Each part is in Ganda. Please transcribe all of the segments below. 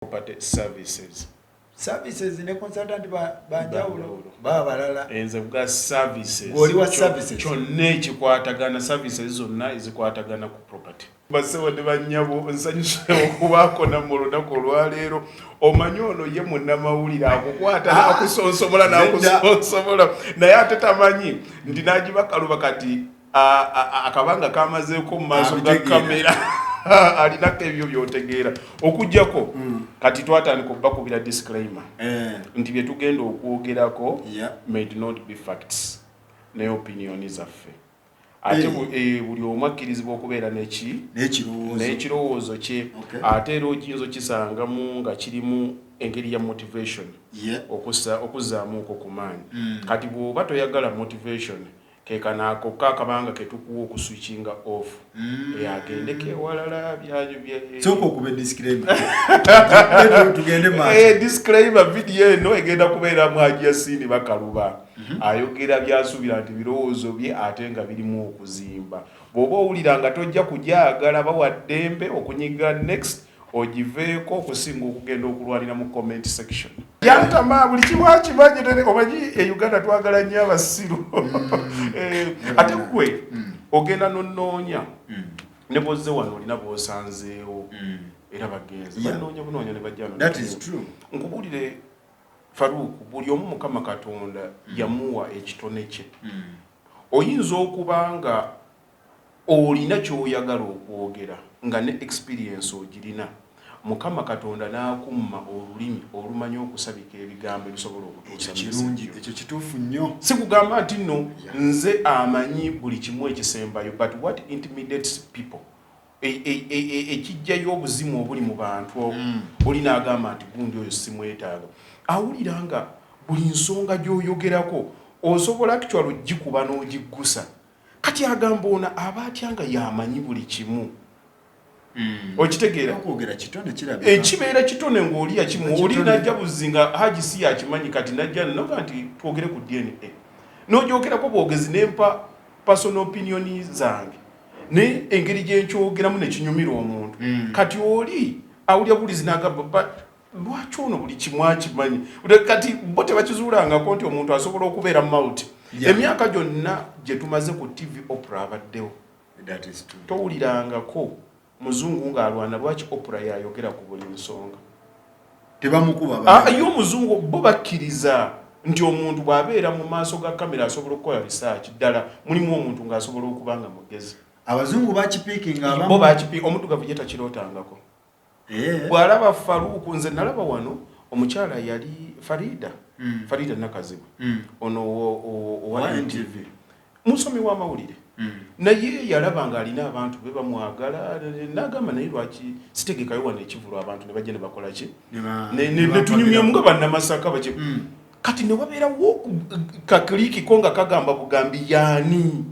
Property services. Services ne consultant banjawulo. Banjawulo. Baba balala. Nze kuga services. Gw'oli wa services. Kyonna ekikwatagana, services zonna ezikwatagana ku property. Basebo ne bannyabo, nsanyuse okubaako nammwe olunaku olwaleero. Omanyi ono ye munnamawulire akukwata n'akusonsomola n'akusonsomola, naye ate tamanyi nti n'agibakaluba kati akabanga kamazeeko mu maaso ga Abitegeera. kamera, alinako ebyo byotegeera okugjako. Kati twatandika okubakubira disclaimer nti bye tugenda okwogerako may not be facts, ne opinion zaffe. Ate buli omu akkirizibwa okubeera neki n'ekirowoozo. N'ekirowoozo kye. Ate era okiyinza okisangamu nga kirimu engeri ya motivation, okuzzaamuko ku maanyi. Kati bw'oba toyagala motivation, kekanaako kakabanga ketukuwa okuswitchinga off. Agendeko ewalala. Sooka okuba disclaimer, tugende maaso. Disclaimer, video eno egenda kubeeramu Haji Yasini Bakaluba ayogera byasuubira nti birowoozo bye, ate nga birimu okuzimba. Bw'oba owulira nga tojja kugyagala, bawa ddembe okunyiga next ogiveeko, okusinga okugenda okulwanira mu comment section. Yantama buli kimu akimanyi. Omanyi e Uganda twagala nnyo abasiru. Ate gwe ogenda nonoonya ne bwozze wano olina bw'osanzeewo era bagenze banoonya bunoonya ne bajja. That is true. Nkubuulire Faruku, buli omu Mukama Katonda yamuwa ekitone kye. Oyinza okuba nga olina ky'oyagala okwogera nga ne experience ogirina, Mukama Katonda n'akumma olulimi olumanyi okusabika ebigambo ebisobola okutuusa Ekyo kirungi. message yo. Ekyo kituufu nnyo. Si kugamba nti nno nze amanyi buli kimu ekisembayo, but what intimidates people, ekijjayo obuzimu obuli mu bantu, oli n'agamba nti gundi oyo simwetaaga, awulira nga buli nsonga gy'oyogerako osobola actually ogikuba n'ogiggusa. Kati agamba ono aba atya nga yamanyi buli kimu? Okitegeera? Okwogera kitone kirabika. Ekibeera kitone ng'oli yakimu oli Kitone. najja buzi nga Haji si yakimanyi. Kati najja noga nti twogere ku DNA, n'ogyogerako bwogezi, nempa personal opinion zange, naye engeri gyenkyogeramu nekinyumira omuntu. Kati oli awulya bulizi n'agamba, "But lwaki ono buli kimu akimanyi?" Kati bo tebakizuulangako nti omuntu asobola okubeera multi. Emyaka gyonna gye tumaze ku TV, Oprah abaddewo. That is true. Towulirangako muzungu ng'alwana lwaki Oprah yayogera ku buli nsonga. Tebamukuba. Ah, ye omuzungu bo bakkiriza nti omuntu bw'abeera mu maaso ga kamera asobola okukola research. Ddala mulimu omuntu ng'asobola okuba nga mugezi. Abazungu bakipiikinga Bo abamu. bakipi, omuddugavu ye takirootangako. Bw'alaba Faruku, nze nalaba wano omukyala yali Farida, Farida Nakazibwe, ono owa Owa NTV, musomi w'amawulire, naye yalaba ng'alina abantu be bamwagala, n'agamba, "Naye lwaki sitegekayo wano ekivulu, abantu ne bajja ne bakola ki?" Ne tunyumyamu nga bannamasaka baki. Kati ne wabeerawo kakliikiko nga kagamba bugambi, yaani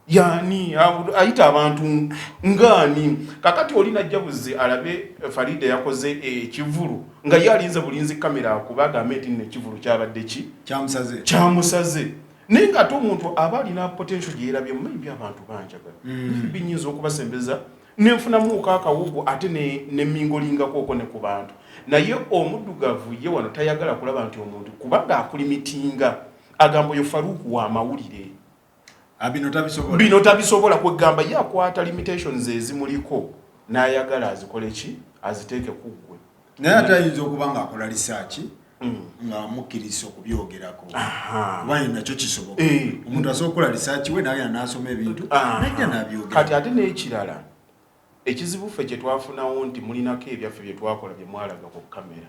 yaani ayita abantu ngaani? Kakati oli najja buzi alabe Farida yakoze ekivulu, nga ye alinze bulinzi kamera akuba agambe nti nno ekivulu kyabadde ki? Kyamusaze. Kyamusaze. Naye ng'ate omuntu aba alina potential gye yerabye, maybe abantu banjagala, maybe nyinza okubasembeza nenfunamuuko akawugu, ate nemingolingako okwo ne ku bantu. Naye omuddugavu ye wano tayagala kulaba nti omuntu, kubanga akulimitinga, agamba oyo Faruku wa mawulire. Ah, bino tabisobola. Bino tabisobola. Kwegamba ye akwata limitations ezimuliko n'ayagala azikole ki, aziteeke ku ggwe. Naye ate ayinza okuba ng'akola research nga mukkiriza okubyogerako, kuba nakyo kisoboka. Omuntu asobola okukola research we nagenda n'asoma ebintu, najja n'abyogera. Kati ate n'ekirala ekizibu ffe kye twafunawo nti mulinako ebyaffe bye twakola bye mwalaga ku kamera.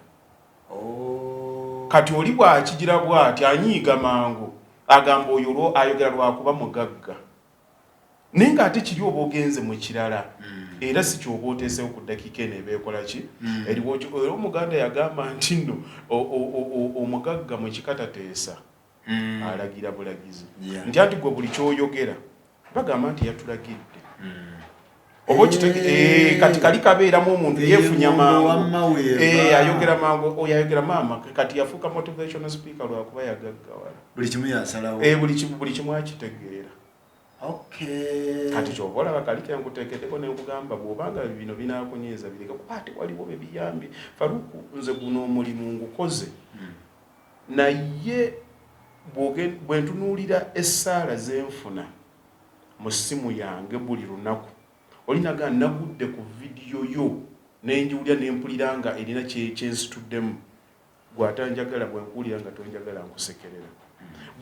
Kati oli bw'akigira bw'ati anyiiga mangu, agamba oyo olwo ayogera lwakuba mugagga, naye ng'ate kiri oba ogenze mu kirala, era si kyoba oteesewo ku ddakiika eno eba ekola ki eriwo. Era omuganda yagamba nti nno omugagga mu kika tateesa, alagira bulagizi. Nti anti gwe buli kyoyogera bagamba nti yatulagidde, oba okitege. Kati kali kabeeramu omuntu yeefunya Eyo mangu. Wamma weeva. Ayogera mangu, oyo ayogera maama. Kati yafuuka motivational speaker lwakuba yagaggawala. Buli kimu yasalawo. Buli kimu akitegeera. Kati kyova olaba kali kenkuteekeddeko nenkugamba, bw'obanga bino binaakunyiiza bireke, kuba ate waliwo be biyambye. Faruku, nze guno omulimu ngukoze, naye bwe ntunuulira essaala zenfuna mu ssimu yange buli lunaku, olinaga nagudde ku vidiyo yo nenjiwulira nempulira nga erina kyensituddemu. Gwatanjagala, bwenkuwulira nga tonjagala, nkusekerera.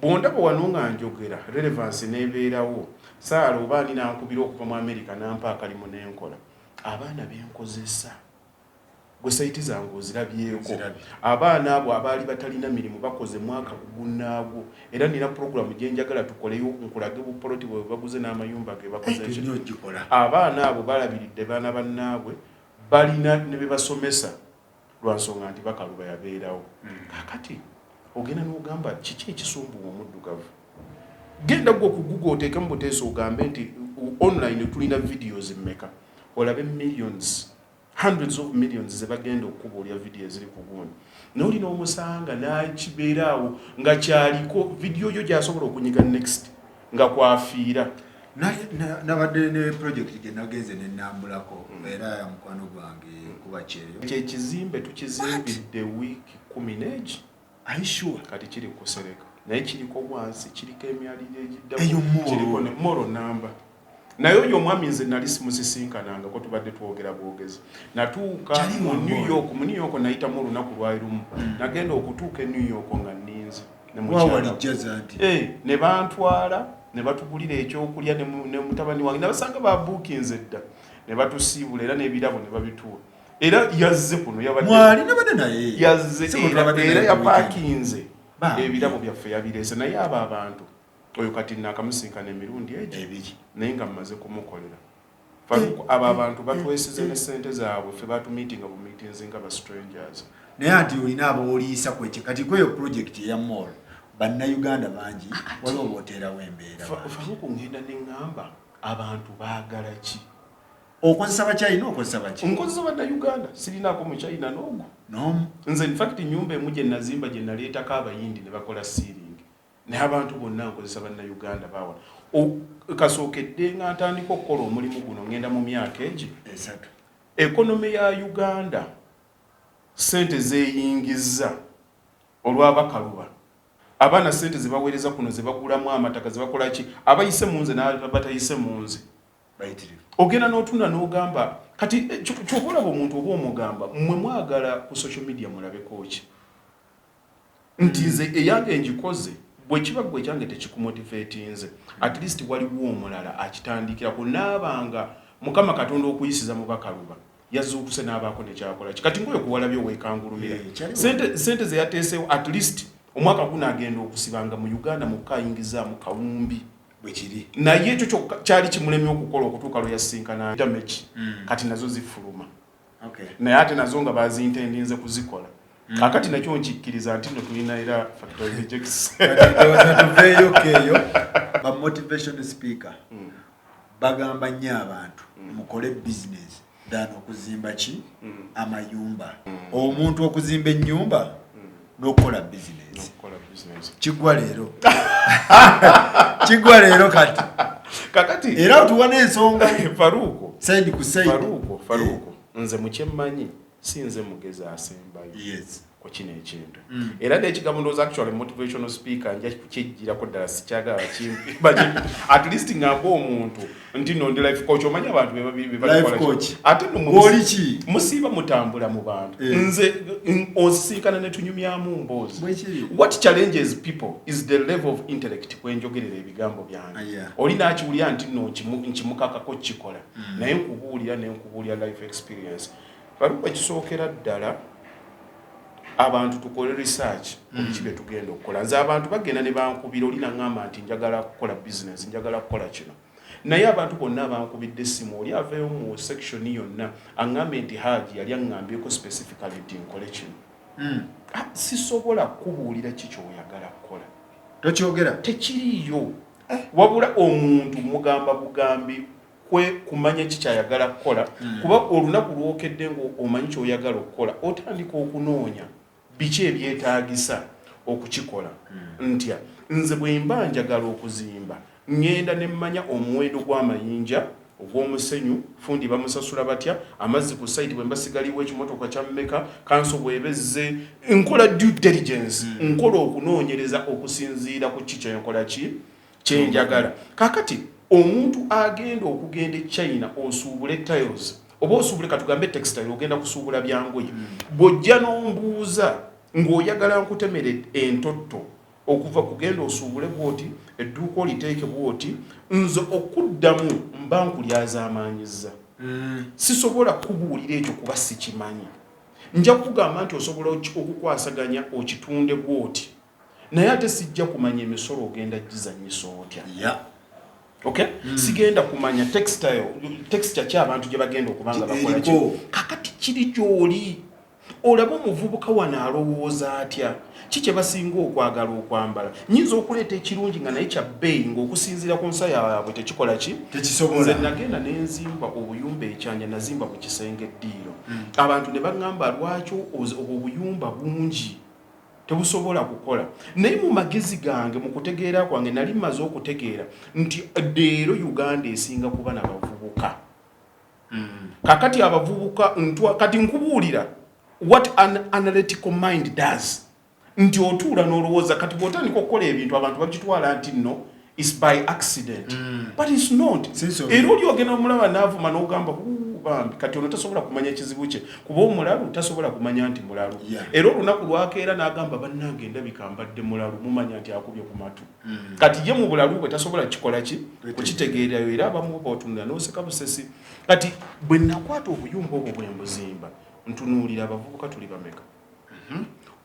Bwondaba wano nga njogera, relevance nebeerawo. Saala oba ani nankubira okuva mu America, nampa akalimu nenkola. Abaana benkozesa, gwe site zange ozirabyeko, abaana abo abaali batalina mirimu bakoze mwaka kugunaagwo. Era nina puroguramu gyenjagala tukoleyo, nkulage bupoloti bwe baguze n'amayumba ge bakoze. Abaana abo balabiridde baana bannaabwe, balina ne be basomesa lwansonga nti Bakaluba yabeerawo. Kakati ogenda n'ogamba, kiki ekisumbuwa omuddugavu? Genda gwe ku Google, oteekemu buteesi, ogambe nti online tulina videos mmeka, olabe millions, hundreds of millions ze bagenda okukubuulya vidiyo eziri ku gundi. Naye olina omusanga n'akibeeraawo nga kyaliko vidiyo yo gy'asobola okunyiga next nga kwafiira. Nabadde ne project gye nagenze nenambulako, era ya mukwano gwange kuba kyeyo. Kyekizimbe tukizimbidde wiiki 10 n'egi. Kati kiri kusereka, naye kiriko wansi, kiriko emyaliro egiddako mall namba. Naye oyo omwami nze nali simusisinkanangako, tubadde twogera bwogezi. Natuuka mu New York, mu New York nayitamu olunaku lwali lumu. Nagenda okutuuka e New York nga nninze ne bantwala ne batugulira ekyokulya ne mutabani wange, nabasanga babuukinze dda ne batusiibula, era n'ebirabo ne babituwa. Era yazze kuno. Yazze era yapaakinze ebirabo byaffe, yabireese. Naye abo abantu, oyo kati nakamusinkana emirundi egi, naye nga mmaze kumukolera. Abo abantu batwesize ne sente zaabwe, ffe batumiitinga bu meetings nga ba strangers. Naye anti olina abooliisa kweki. Kati kweyo project eya mall, Bannayuganda bangi, waliwo booteerawo embeera. Faruku, ngenda neŋŋamba abantu baagala ki? Okozesa Bachina, okozesa baki? Nkozesa Bannayuganda, sirinaako Muchina n'ogwo. Nze infact nyumba emu gye nazimba gye naleetako Abayindi ne bakola ceiling, naye abantu bonna nkozesa Bannayuganda. Bawa kasookedde nga ntandika okukola omulimu guno, ngenda mu myaka egi 3. Economy ya Uganda, sente zeeyingiza olwabakaluba, abaana sente zebaweereza kuno, zebagulamu amataka, zebakola ki, abayise mu nze n'abatayise mu nze ogenda n'otunda n'ogamba. Kati kyova olaba omuntu oba omugamba, mmwe mwagala ku social media mulabeko ki? Nti nze eyange ngikoze, bwe kiba gwe ekyange tekikumotivatinze, at least waliwo omulala akitandikirako naabanga Mukama Katonda okuyisiza mu Bakaluba yazuukuse n'abaako nekyakola ki. Kati ngaoyo kuwalabye owekangulumira, sente ze yateeseewo, at least omwaka guno agenda okusibanga mu Uganda mukka ayingizaamu kawumbi. Bwekiri. Naye ekyo kyokka kyali kimulemye okukola okutuuka lwe yasinkana damage. Kati nazo zifuluma, naye ate nazo nga bazintendinze kuzikola. Kakati nakyo nkikkiriza nti no tulina era factory rejects. Tuveeyo keeyo. Ba motivation speaker bagamba nnyo abantu, mukole business than okuzimba ki amayumba. Omuntu okuzimba ennyumba n'okukola business. N'okukola business. Kiggwa leero, kiggwa leero kati. Kakati era otuwa n'ensonga. Faruuko, side ku side. Faruuko, Faruuko, nze mukyemmanyi si nze mugezi asembayo ku kino ekintu. Era n'ekigambo ndowooza actually motivational speaker nja kukyejjirako ddala, sikyagala at least ngamba omuntu nti no ndi life coach. Omanyi abantu be Life coach. Ate no Gw'oli ki? Musiiba mutambula mu bantu. Nze onsisinkana ne tunyumyamu mboozi. Bwekiri. What challenges people is the level of intellect kwenjogerera ebigambo byange. Oli n'akiwulira nti no nkimukakako kikola, naye nkubuulira ne nkubuulira life experience. Faruku, ekisookera ddala, abantu tukole research ku biki bye tugenda okukola. Nze abantu bagenda ne bankubira, oli naŋŋamba nti njagala kukola business, njagala kukola kino, naye abantu bonna abankubidde essimu, oli aveeyo mu section yonna aŋŋambe nti Haji yali aŋŋambyeko specifically nti nkole kino. Ah, sisobola kukubuulira ki kyoyagala kukola. Tokyogera. Tekiriiyo. Wabula omuntu mugamba bugambi kwe kumanya ki kyayagala kukola, kuba olunaku lwokedde nga omanyi kyoyagala okukola, otandika okunoonya biki ebyetaagisa okukikola. Ntya nze bwe mba njagala okuzimba. Ŋŋenda ne mmanya omuwendo gw'amayinja, ogw'omusenyu, fundi bamusasula batya, amazzi ku site bwe mbasigaliwo ekimotoka kya mmeka, kanso bw'ebezze. Nkola due diligence, nkola okunoonyereza okusinziira ku ki kyenkola, ki kyenjagala. Kaakati omuntu agenda okugenda e China osuubule tiles oba osuubule, katugambe textile, ogenda kusuubula byangoye, bw'ojja n'ombuuza ng'oyagala nkutemere entotto okuva kugenda osuubule bwoti, edduuka oliteeke bwoti, nze okuddamu mba nkulyazaamaanyiza. Sisobola kubuulira ekyo kuba sikimanyi. Nja kugamba nti osobola okukwasaganya okitunde bwoti, naye ate sijja kumanya emisolo ogenda gizanyisa otya. Okay, sigenda kumanya textile, texture ki abantu gye bagenda okuba nga bakola ki. Eriko. Kakati kiri gy'oli olaba omuvubuka wano alowooza atya, ki kye basinga okwagala okwambala. Nyinza okuleeta ekirungi nga naye kya bbeeyi, ng'okusinziira ku nsa yaabwe tekikola ki? Tekisobola. Nze nagenda nenzimba obuyumba ekyanja, nazimba ku kisenge eddiiro, abantu ne baŋŋamba, "Lwaki obwo obuyumba bungi, tebusobola kukola?" Naye mu magezi gange, mu kutegeera kwange, nali mmaze okutegeera nti leero Uganda esinga kuba nabavubuka. Kakati abavubuka kati nkubuulira what an analytical mind does, nti otuula n'olowooza. Kati bw'otandika okukola ebintu, abantu bakitwala nti nno is by accident, but it's not. Si nsobi. Era oli ogenda omulaba n'avuma n'ogamba, "Uu, bambi." Kati ono tasobola kumanya ekizibu kye, kuba omulalu tasobola kumanya nti mulalu. Era olunaku lwakeera n'agamba, "Bannange, endabika mbadde mulalu," mumanya nti akubye ku matu. Kati ye mu bulalu bwe tasobola kikola ki? Kukitegeerayo. Era abamu otunula n'oseka busesi. Kati bwe nakwata obuyumba obwo bwe mbuzimba, ntunuulira abavubuka tuli bameka,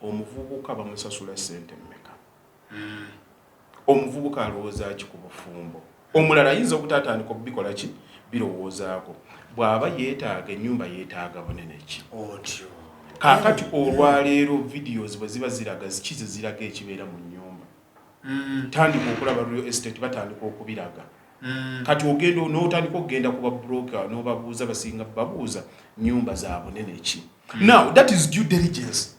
omuvubuka bamusasula ssente mmeka, omuvubuka alowooza ki ku bufumbo, omulala ayinza obutatandika obubikola ki, birowoozaako, bw'aba yeetaaga ennyumba yeetaaga bunene ki? Otyo. Kaakati olwaleero videos bwe ziba ziraga ziki, ze ziraga ekibeera mu nnyumba. Tandika okulaba real estate batandika okubiraga. Kati ogenda n'otandika okugenda ku babroker n'obabuuza, basinga babuuza nyumba za bunene ki. Now that is due diligence.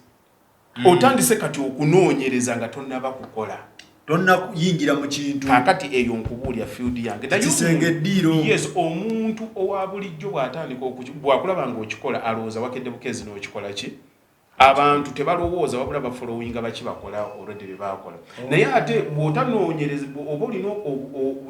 Otandise kati okunoonyereza nga tonnaba kukola. Tonnayingira mu kintu. Kaakati eyo nkubuulya field yange. Naye Ekisenge, eddiiro. Yes, omuntu owa bulijjo bw'atandika bw'akulaba ng'okikola, alowooza wakedde bukeezi n'okikola ki. Abantu tebalowooza, wabula bafollowinga baki bakola already bye bakola. Naye ate bw'otanoonyereza, oba olina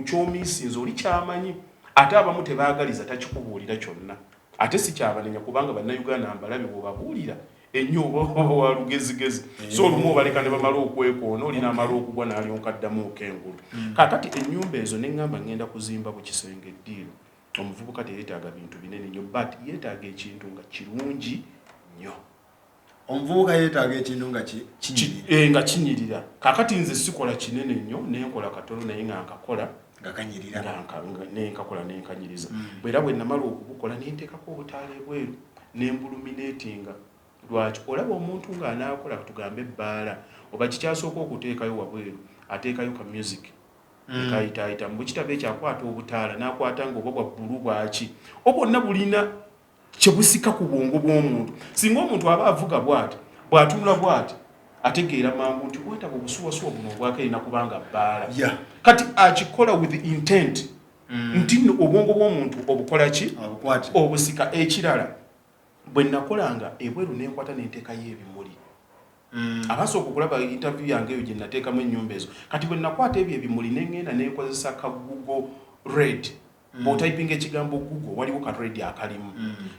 kyomiisinze, oli kyamanyi, ate abamu tebaagaliza, takikubuulira kyonna. Ate si kyabanenya, kubanga Bannayuganda mbalabe, bw'obabuulira ennyo oba wa lugezigezi, so olumu obaleka ne bamala okwekoona, olina amala okugwa n'alyonka addamuuko engulu. Kaakati ennyumba ezo neŋŋamba ŋŋenda kuzimba ku kisenge eddiiro. Omuvubuka teyeetaaga bintu binene nnyo, but yeetaaga ekintu nga kirungi nnyo. Omuvubuka yeetaaga ekintu nga kinyirira. Nga kinyirira. Kaakati nze sikola kinene nnyo, nenkola katono naye nga nkakola nga kanyirira. Nenkakola nenkanyiriza. Bwera bwe namala okubukola, nenteekako obutaala ebweru, nembuluminatinga. Lwaki? Olaba omuntu ng'anaakola, tugambe ebbaala oba kikyasooka okuteekayo wabweru, ateekayo ka music ekayitaayitamu. Bwe kitaba ekyo, akwata obutaala n'akwata nga oba bwa bbulu bwaki, obwonna bulina kyebusika ku bwongo bw'omuntu. Singa omuntu aba avuga bw'ati, bw'atunula bw'ati, ategeera mangu nti wetaba obusuwasuwa buno obwaka erina kubanga bbaala. Kati akikola with intent nti nno obwongo bw'omuntu obukola ki? Abukwate. Obusika. Ekirala, bwe nakolanga ebweru, nenkwata nenteekayo ebimuli. Abasooka okulaba interview yange eyo gye nateekamu ennyumba ezo, kati bwe nakwata ebyo ebimuli, neŋŋenda nenkozesa ka Google red. Bw'otypinga ekigambo Google, waliwo ka red akalimu.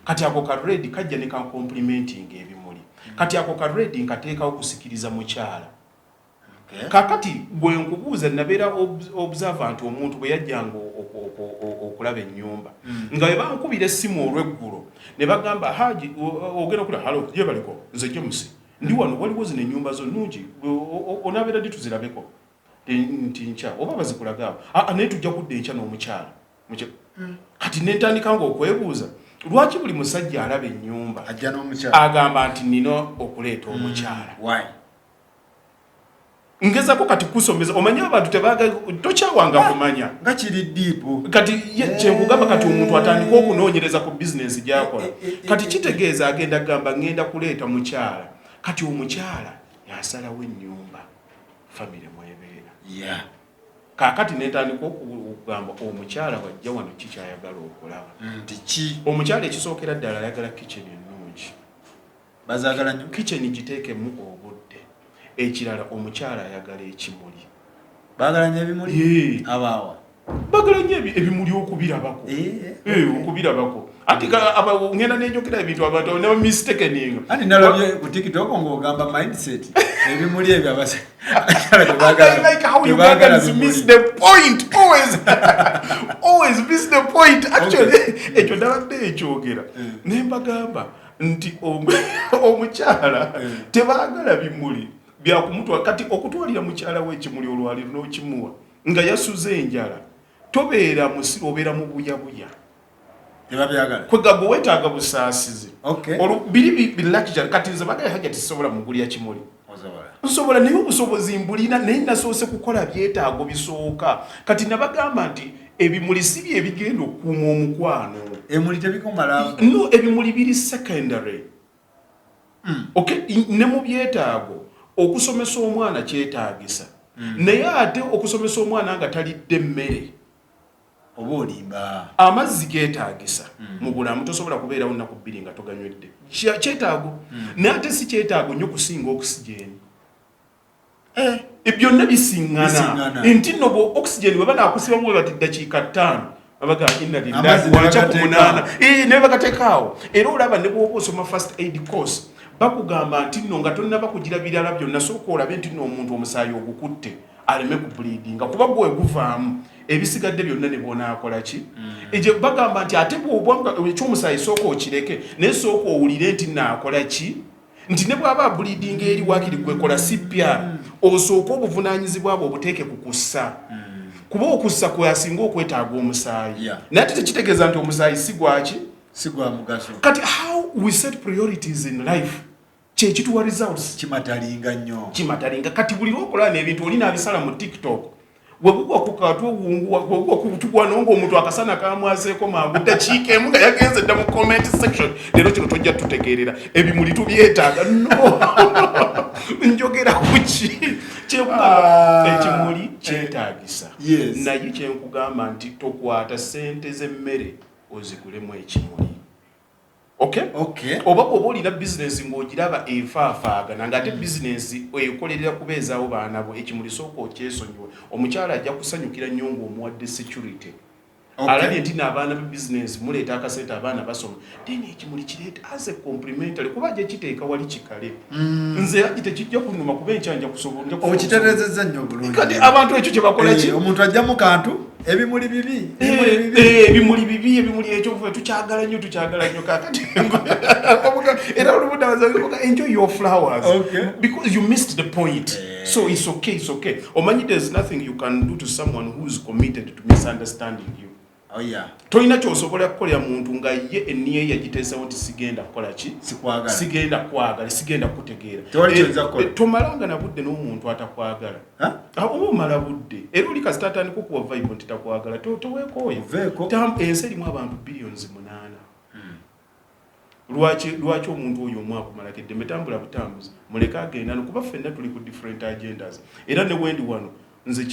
Kati ako ka red kajja ne kacomplementing ebimuli. Kati ako ka red nkateekawo kusikiriza mukyala. Kakati bwe nkubuuza, nabeera observer nti omuntu bwe yajjanga okulaba ennyumba, nga bwe bankubira essimu olw'eggulo ne bagamba, "Haji, ogenda okula, hello, ye baliko, nze James, ndi wano, waliwo zino ennyumba zo nnungi, onaabeera ddi tuzirabeko?" Nti nkya oba bazikulagaawo. "Aa, naye tujja kudda enkya n'omukyala." Kati nentandika nga okwebuuza lwaki buli musajja alaba ennyumba ajja n'omukyala, agamba nti nina okuleeta omukyala. Why? Ngezako kati kusomeza, omanye abantu tebaga, tokyawanga kumanya. Nga kiri deep. Kati kyenkugamba, kati omuntu atandika okunoonyereza ku bizinesi gyakola. Kati kitegeeza agenda gamba, "Ngenda kuleeta mukyala." Kati omukyala yasalawo ennyumba famire mwebeera. Kaakati netandika okugamba omukyala bwajja wano kikyayagala okulaba. Nti ki? Omukyala ekisookera ddala ayagala kitchen ennungi. Bazaagala nnyo. Kitchen giteekemu obudde. Ekirala, omukyala ayagala ekimuli. Baagala nnyo ebimuli. Abaawa? Bagala nnyo ebimuli okubirabako. Okubirabako. Ati ngenda nenjogera ebintu abantu ne mistakeninga. Ani nalabye ku TikTok ng'ogamba mindset ebimuli ebyo abakyala tebaagala. I like how Ugandans miss the point always. Always miss the point. Actually, ekyo nabadde ekyogera ne mbagamba nti omukyala tebaagala bimuli byakumutwala. Kati okutwalira mukyala we ekimuli olwaliro n'okimuwa nga yasuze enjala, tobeera musiru, obeera mu buyabuya. Tebabyagala. Kwega gwe weetaaga busaasizi. Olwo biri luxury. Kati nze bagaye Hajja tisobola mugulya kimuli. Osobola. Nsobola, naye obusobozi mbulina, naye nasoose kukola byetaago bisooka. Kati nabagamba nti ebimuli si bye bigenda okukuuma omukwano. Ebimuli tebikumala. No, ebimuli biri secondary. Okay, ne mu byetaago, okusomesa omwana kyetaagisa, naye ate okusomesa omwana nga talidde mmere, oba olimba. Amazzi geetaagisa mu bulamu, tosobola kubeerawo nnaku 2 nga toganywedde. Kyetaago, naye ate si kyetaago nnyo kusinga oxygen. Byonna bisiŋŋana. Bisiŋŋana. Nti nno bwe oxygen bwe banaakusibamu bwe bati ddakiika 5, babaga inna lillahi Amazzi wankya ku ne bagateeka 8. Ne bagateekaawo. Era olaba ne bw'oba osoma first aid course, bakugamba nti nno nga tonnaba kugira birala byonna, sooka olabe nti nno omuntu omusaayi ogukutte aleme ku bleedinga, kuba gwe guvaamu ebisigadde byonna ne bwonaakola ki. Ekyo bagamba nti ate bw'obanga ekyomusaayi sooka okireke, naye sooka owulire nti naakola ki, nti ne bw'aba ableedinga eri waakiri gwekola CPR, osooke obuvunaanyizibwa bwe obuteeke ku kussa, kuba okussa kwe asinga okwetaaga omusaayi. Naye ate tekitegeeza nti omusaayi si gwaki. Si gwa mugaso. Kati how we set priorities in life kyekituwa results. Kimatalinga nnyo. Kimatalinga. Kati buli lwokola n'ebintu oli n'abisala mu TikTok, webugwa ku katwe webugwa ku tugwa nga omuntu akasana kamwaseeko mangu ddakiika emu nga yagenze dda mu comment section. Leero kino tojja tutegeerera, ebimuli tubyetaaga. No, njogera ku ki kyenkugamba? Ekimuli kyetaagisa, naye kyenkugamba nti tokwata sente z'emmere ozigulemu ekimuli, okay? Okay. Oba bw'oba olina bizinesi ng'ogiraba efaafaagana, ng'ate bizinesi ekolerera kubeezaawo baana bo, ekimuli sooka okyesonyiwe. Omukyala ajja kusanyukira nnyo ng'omuwadde security. Alabye nti n'abaana be bizinesi muleeta akasente, abaana basoma, then ekimuli kireeta as a complimentary, kuba ajja kiteeka wali kikale. Nze agi tekijja kunuma, kuba enkya nja kusobola nja kusobola. Okitereezezza nnyo bulungi. Kati abantu ekyo kye bakola ki? Omuntu ajjamu kantu, ebimuli bibi, ebimuli bibi. Ebimuli bibi, ebimuli ekyo ffe tukyagala nnyo, tukyagala nnyo. Kakati era olubudabaza, enjoy your flowers, because you missed the point. So it's okay, it's okay. Omanyi there's nothing you can do to someone who is committed to misunderstanding you. Oh yeah. Tolina kyosobola kukolera muntu nga ye enniye yagiteesewo nti sigenda kukola ki? Sikwagala. Sigenda kwagala, sigenda kutegeera. Tewali kyoyinza kukola. Tomalanga na budde n'omuntu atakwagala. Ha? Ah, oba omala budde, era oli kasita atandika okuwa vibe nti takwagala, toweekooye. Oveeko. Ensi erimu abantu billions 8. Lwaki omuntu oyo omu akumalako eddembe? Tambula butambuzi, muleke agenda no, kuba ffenna tuli ku different agendas. Era ne wendi wano nze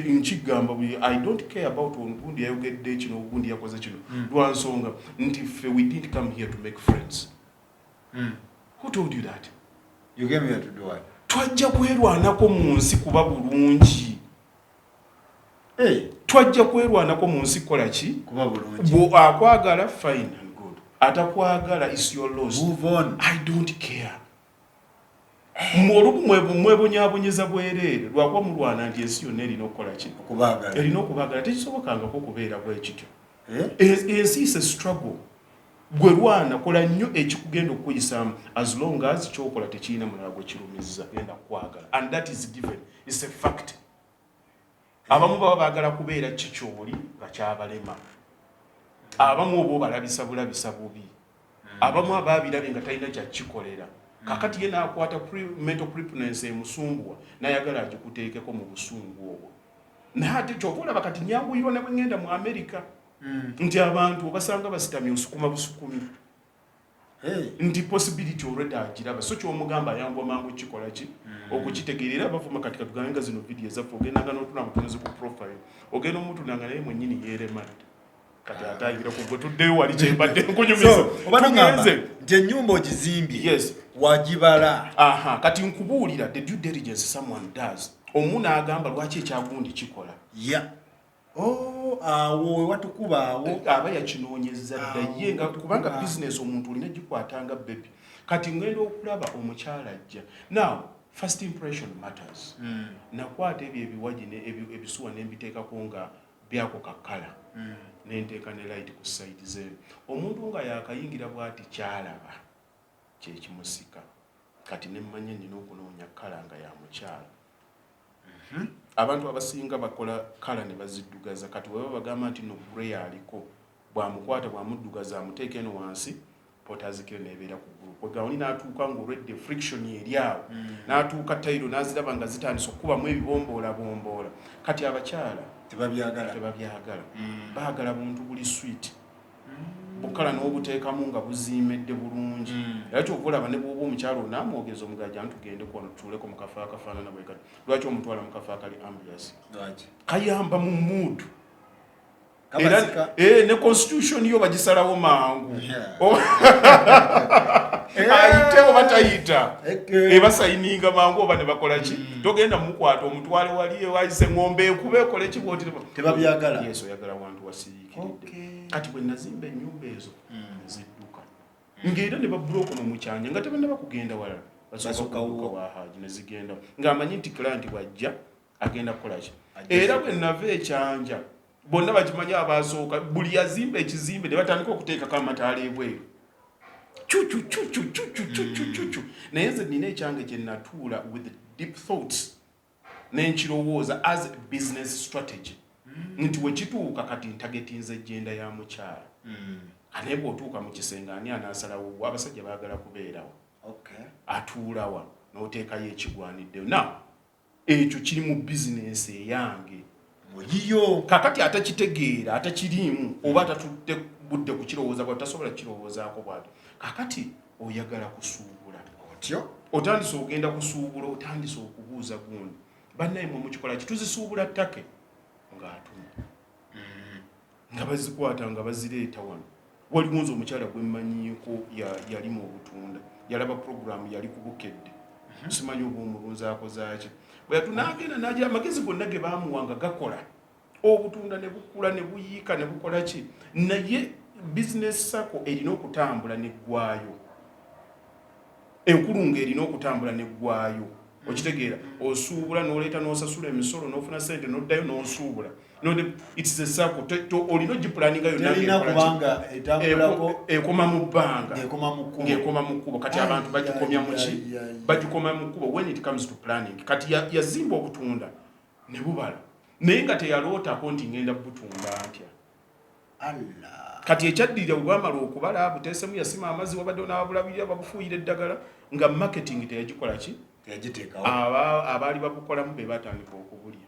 nkigamba buli, I don't care about gundi yayogedde kino, gundi yakoze kino, lwa nsonga nti ffe we didn't come here to make friends. Who told you that? You came here to do what? Twajja kwerwanako mu nsi kuba bulungi. Hey, Twajja kwerwanako mu nsi kukola ki? Kuba bulungi. Bwo akwagala, fine and good. Atakwagala is your loss. Move on. I don't care. Olumu mwebonyabonyeza bwereere lwakuba mulwana nti ensi yonna erina okukola ki? Okubaagala. Erina okubaagala. Tekisobokangako okubeera bwe kityo. Eh? Ensi is a struggle. Gwe lwana, kola nnyo ekikugenda okukuyisaamu, as long as kyokola tekirina mulala gwe kirumizza, genda kukwagala, and that is given, is a fact. Abamu baba baagala kubeera kikyoli nga kyabalema, abamu oba obalabisa bulabisa bubi, abamu abaabirabye nga talina kyakikolera. Kakati ye n'akwata mental crippleness emusumbuwa, n'ayagala agikuteekeko mu busungu obwo. Naye ate kyova olaba kati nyanguyirwa ne bwe ŋŋenda mu Amerika, nti abantu obasanga basitamye, osukuma busukumi. Nti possibility already agiraba, so kyomugamba ayangwa mangu kikola ki? Okukitegeera. Era bavuma. Kati katugambe nga zino video ezaffe, ogendanga n'otuna mutunuzi ku profile, ogenda omutunanga naye mwennyini yeeremadde. Kati ate ayingira ku gwe, tuddeyo wali kyembadde nkunyumiza. So oba nogamba Tugenze. nti ennyumba ogizimbye, wagibala. Aha, kati nkubuulira the due diligence someone does. Omu n'agamba, "Lwaki ekyagundi kikola?" Ya, oh, awo wewatukuba awo. Aba yakinoonyeza dda. Awo, ye nga kubanga watukuba. Bizinesi omuntu olina gikwatanga baby. Kati ngenda okulaba omukyala ajja. Now, first impression matters. Nakwata ebyo ebiwagi ebisuwa nembiteekako nga byako kakala, nenteeka ne light ku side zeeno. Omuntu nga yakayingira bwati, kyalaba kyekimusika. Kati nemmanya nina okunoonya colour nga ya mukyala. Abantu abasinga bakola colour ne baziddugaza. Kati weba bagamba nti no grey aliko, bwamukwata bwamuddugaza, amuteeka eno wansi, potazikire nebeera ku ggulu. Kwegawoni n'atuuka ng'olwedde friction eri awo, n'atuuka tayiro n'aziraba nga zitandise okukubamu ebibomboolabomboola. Kati abakyala Tebabyagala. Tebabyagala. Baagala buntu buli sweet, bukala n'obuteekamu nga buziimedde bulungi. Era kyova olaba ne bwoba omukyalo onaamwogeza omugaja ntugende kwano tutuuleko mu kafo akafaanana bwe kati. Lwaki omutwala mu kafo akali ambiance? Lwaki? Kayamba mu mood. Era Kabasika. Ne constitution yo bagisalawo mangu. Ayite oba tayita, ebasayininga mangu oba ne bakola ki. Togenda mukwata omutwale wali ewayise ng'ombe ekuba ekole ki bwoti. Tebabyagala. Yes, oyagala wantu wasiriikiridde. Kati bwe nazimba ennyumba ezo nzidduka ng'era ne babulooka mu mukyanya nga tebannaba kugenda walala, basooka Basooka kudduka wo. wa Haji ne zigenda ng'amanyi nti client bw'ajja agenda kukola ki. Ajja. Era bwe nava ekyanja, bonna bakimanyi abasooka, buli yazimba ekizimbe ne batandika okuteekako amataala ebweru, cucu cucu cucu cucu cucu. Naye nze nina ekyange kye natuula with deep thoughts nenkirowooza as a business strategy nti wekituuka kati ntargetinze gender ya mukyala. Naye bw'otuuka mu kisenge, ani anaasalawo? Abasajja baagala kubeerawo. Atuulawa n'oteekayo ekigwaniddeyo. Now, ekyo kiri mu bizinensi eyange. Muyiyo. Kakati atakitegeera, atakiriimu oba atatudde budde kukirowooza bwati, tasobola kukirowoozaako bwati. Kakati oyagala kusuubula. Otyo. Otandise ogenda kusuubula, otandise okubuuza gundi, "Bannaye mwe mukikola ki? Tuzisuubula ttake?" Ng'atuma nga bazikwata nga bazireeta wano. Waliwo nze omukyala gwe mmanyiiko yalimu obutunda, yalaba puroguramu yali ku Bukedde, simanyi oba omulunzi akozaaki. Bwe yatunaagenda nagira amagezi gonna ge baamuwa nga gakola, obutunda ne bukula ne buyiika ne bukola ki. Naye bizinesi sako erina okutambula neggwayo, enkulungo erina okutambula neggwayo. Okitegeera? Osuubula n'oleeta n'osasula emisolo n'ofuna sente n'oddayo n'osuubula. It's a circle. Olina ogipulaninga yonna Terina ng'ekola ki? kubanga etambulako. Ekoma mu bbanga. Ng'ekoma mu kkubo. Ng'ekoma mu kkubo. Kati Ai, abantu bagikomya mu ki? ai, ai, ai. Bagikoma mu kkubo when it comes to planning. Kati yazimba obutunda ne bubala, naye nga teyalootako nti ngenda butunda ntya. Allah. Kati ekyaddirira, bwe bwamala okubala, buteesemu, yasima amazzi, wabaddewo n'ababulabirira, babufuuyira eddagala, nga marketing teyagikola ki? Teyagiteekawo. Abaali babukolamu be batandika okubulya.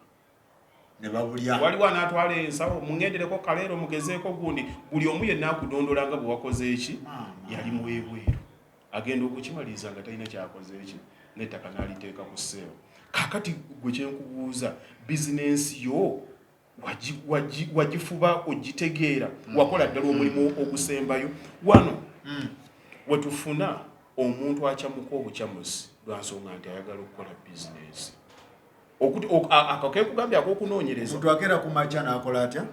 Ne babulya. Waliwo anaatwala ensawo, "Muŋŋendereko kaleero mugezeeko gundi." Buli omu yenna akudondola nga bwe wakoze eki. Maama. Yali mwebweru, agenda okukimaliriza nga talina kyakoze eki, n'ettaka n'aliteeka ku sale. Kakati gwe kyenkubuuza, bizinensi yo wagifuba ogitegeera? Wakola ddala omulimu ogusembayo wano wetufuna omuntu akyamuka obukyamuzi lwansonga nti ayagala okukola bizinensi? Ako kekugambye ak'okunoonyereza. Omuntu akeera ku makya n'akola atya?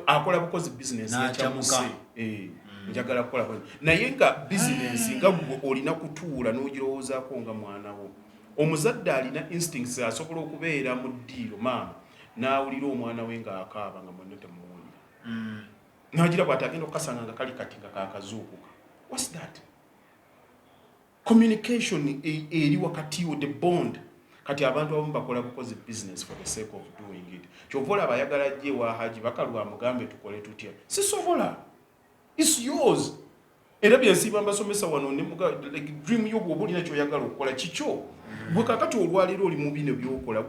Akola bukozi bizinensi. N'akyamuka. Yakyamuse. Njagala kukola bwe, naye nga bizinensi nga gwe olina kutuula n'ogirowoozaako nga mwana wo. Omuzadde alina instincts, asobola okubeera mu ddiiro, maama n'awulira omwana we ng'akaaba nga mwenna temuwulira, n'agira bw'ati agenda okukasanga nga kali kati nga kakazuukuka. What's that communication eri wakati wo, the bond? Kati abantu abamu bakola bukozi business for the sake of doing it. Kyova olaba ayagala ajje ewa Haji Bakalwa amugambe, "Tukole tutya?" Sisobola. It's yours. Era byensiiba mbasomesa wano nemuga, like, dream yo bw'oba olina kyoyagala okukola kikyo gwe. Kakati olwaleero oli mu bino byokola,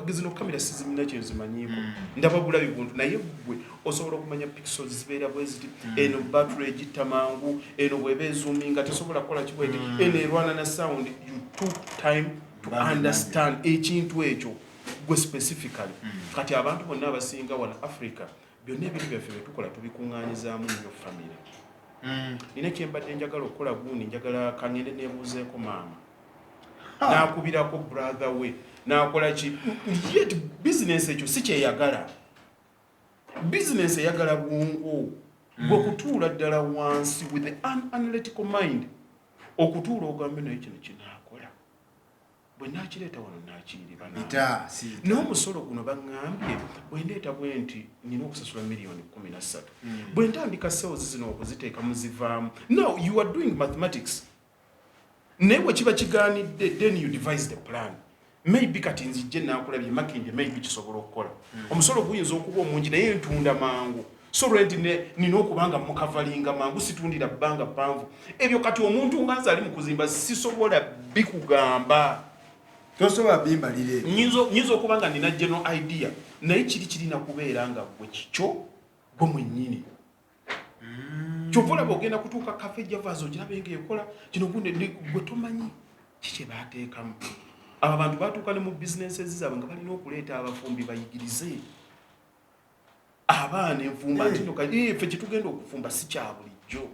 zino kamera sizimina kyenzimanyiiko, ndaba bulabi buntu, naye gwe osobola okumanya pixels zibeera bwe ziti, eno battery egitta mangu, eno bweba ezoominga tesobola kukola kibweti, eno erwana na sound. You took time to understand ekintu ekyo gwe specifically. Kati abantu bonna abasinga wano Africa, byonna ebintu byaffe byetukola tubikuŋŋaanyizaamu nnyo famire. Nina kyembadde njagala okukola gundi, njagala kangende nebuuzeeko maama, nakubirako brother we, nakola ki, yet business ekyo si kyeyagala. Business eyagala bwongo gwe kutuula ddala wansi with an analytical mind, okutuula ogambe, naye kino kinaakola bwe nakireeta wano nakiyiriba Bita si. N'omusolo guno baŋŋambye bwe ndeeta bwe nti nina okusasula miliyoni 13, bwe ntandika sales zino okuziteeka muzivaamu. Now you are doing mathematics, naye bwe kiba kigaanidde, then you devise the plan. Maybe kati nzijje nakulabye Makindye, maybe kisobola okukola. Omusolo guyinza okuba omungi, naye ntunda mangu, so rent nina okuba nga mukavalinga mangu, situndira bbanga ppanvu. Ebyo kati omuntu nga nze ali mu kuzimba sisobola bikugamba. Tosobola bimbalira ebyo. Nyinza okuba nga nina general idea, naye kiri kirina kubeera nga gwe kikyo gwe mwennyini. Kyova olaba ogenda kutuuka Cafe Javas ogirabe nga ekola kino gundi, gwe tomanyi kikye bateekamu. Abo abantu batuuka ne mu bizinensi zaabwe nga balina okuleeta abafumbi bayigirize abaana enfumba nti no ffe kyetugenda okufumba si kya bulijjo.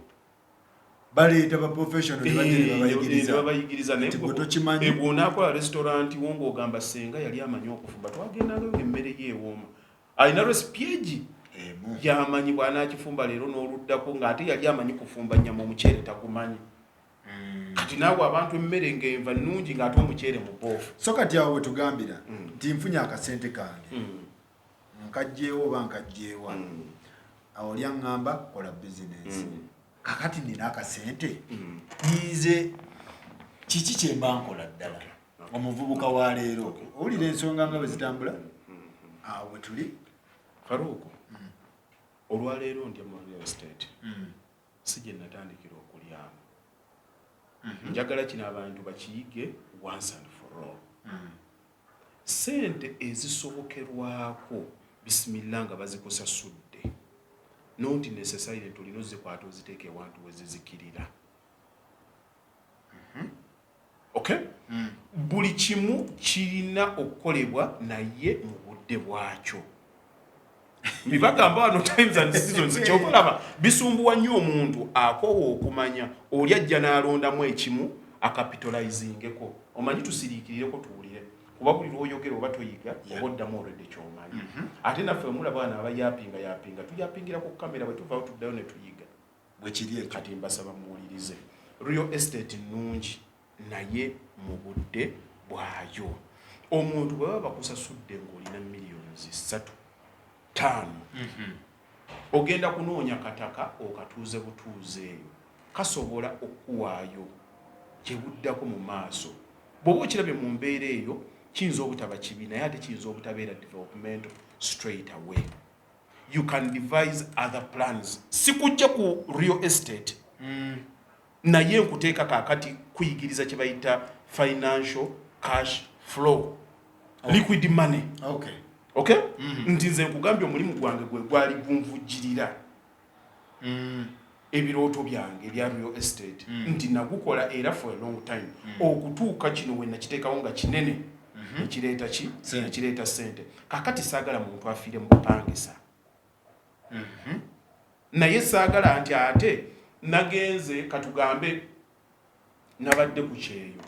Baleeta ba professional ne bajja ne babayigiriza. Babayigiriza, naye Nti gwe tokimanyi. Bw'onaakola restaurant wo ng'ogamba senga yali amanyi okufumba, twagendangayo ng'emmere ye ewooma, alina recipe egi emu yamanyi bw'anaakifumba leero n'oluddako, ng'ate yali amanyi kufumba nnyama, omuceere tagumanyi. Kati naawe abantu emmere ng'enva nnungi ng'ate omuceere muboofu. So kati awo wetugambira nti nfunye akasente kange, nkajjeewo oba nkajjeewa? Awo oli aŋŋamba kola bizinensi. Kakati nina akasente, nze kiki kyemba nkola ddala? Omuvubuka wa leero owulira ensonga nga bwe zitambula, awo we tuli. Faruuku, olwaleero ndya mu real estate, si gye natandikira okulyamu. Njagala kino abantu bakiyige once and for all. Sente ezisobokerwako bisimilla nga bazikusasudde, not necessarily nti olina ozikwata oziteeka ewantu we zizikirira. Okay, buli kimu kirina okukolebwa naye mu budde bwakyo. Bibagamba wano times and seasons. Kyobalaba bisumbuwa nnyo omuntu akoowa okumanya. Oli ajja n'alondamu ekimu acapitalizingeko. Omanyi, tusiriikirireko tuwulire, kuba buli lwoyogera oba toyiga oba oddamu olwedde kyomanyi. Ate naffe omulaba wano abayapinga yapinga, tuyapingira ku kamera, bwe tuvaawo tuddayo ne tuyiga. Bwe kiri ekyo. Kati mbasaba muwulirize. Real estate nnungi, naye mu budde bwayo. Omuntu bwe baba bakusasudde ng'olina miliyoni 3, 5, ogenda kunoonya kataka okatuuze butuuze eyo, kasobola okukuwaayo kyebuddako mu maaso. Bw'oba okirabye mu mbeera eyo, kiyinza obutaba kibi, naye ate kiyinza obutabeera developmental straight away. You can devise other plans. Sikujja ku real estate, naye nkuteeka kaakati kuyigiriza kye bayita financial cash flow, liquid money. Okay, nti nze nkugambye omulimu gwange gwe gwali gunvujjirira ebirooto byange ebya real estate, nti nagukola era for a long time okutuuka kino we nakiteekawo nga kinene, nekireeta ki? Sente. Nekireeta sente. Kakati saagala muntu afiire mu bupangisa, naye saagala nti ate nagenze, katugambe nabadde ku kyeyo,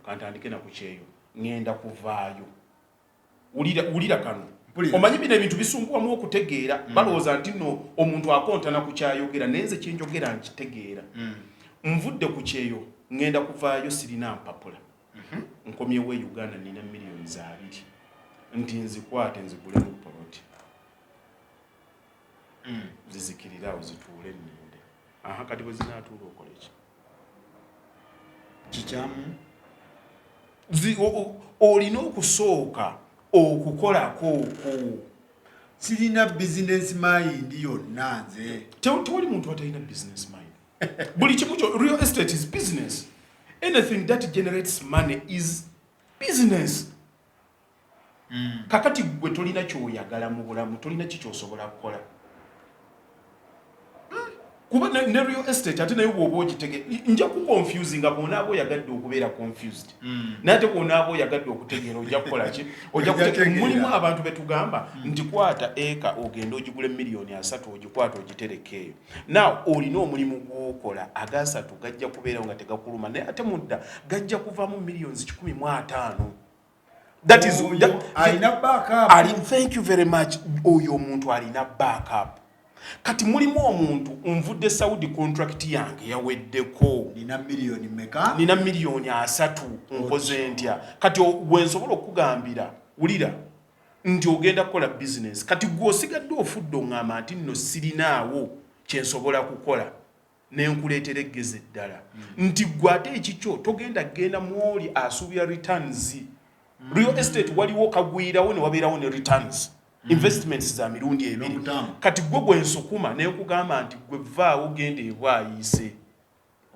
kantandike na ku kyeyo, ŋŋenda kuvaayo. Wulira, wulira kano. Mpulira. Omanyi bino ebintu bisumbuwamu okutegeera. Balowooza nti nno omuntu akontana ku kyayogera, naye nze kyenjogera nkitegeera. Nvudde ku kyeyo, ŋŋenda kuvaayo, sirina mpapula, nkomyewo e Uganda, nina miliyoni 20, nti nzikwate nzigulemu poloti, zizikirire awo zituule nninde. Aha, kati bwe zinaatuula okola ki? Kikyamu. Olina okusooka okukolako okwo. Sirina business mind yonna nze. Tewali muntu atalina business mind. Buli kimu kyo, real estate is business. Anything that generates money is business. Kakati gwe tolina kyoyagala mu bulamu, tolina kikyosobola kukola, kuba ne real estate ate naye bw'oba ogitege, nja kuconfusinga. Bw'onaaba oyagadde okubeera confused, naye ate bw'onaaba oyagadde okutegeera, ojja kukola ki? Ojja kutegeera. Mulimu abantu betugamba nti kwata eka ogende ogigule 30 miliyoni, ogikwata ogitereka eyo. Now olina omulimu gw'okola, agasatu gajja kubeerawo nga tegakuluma, naye ate mudda gajja kuvaamu 150 million. That is Oyo alina backup. Ali, thank you very much. Oyo omuntu alina backup. Kati mulimu omuntu, nvudde Saudi, contract yange yaweddeko. Nina miliyoni meka? Nina 30 miliyoni, nkoze ntya? Kati gwe nsobola okugambira, wulira nti ogenda kukola bizinesi. Kati gwe osigadde ofudde, oŋŋamba nti nno sirinaawo kyensobola kukola, nenkuleetera eggezi eddala nti gwe ate ekikyo togenda genda mwoli asuubira returns. Real estate waliwo kagwirawo ne wabeerawo ne returns, investments za mirundi ebiri. Long term. Kati gwe gwensukuma nenkugamba nti gwe vaawo, genda ebwayiise.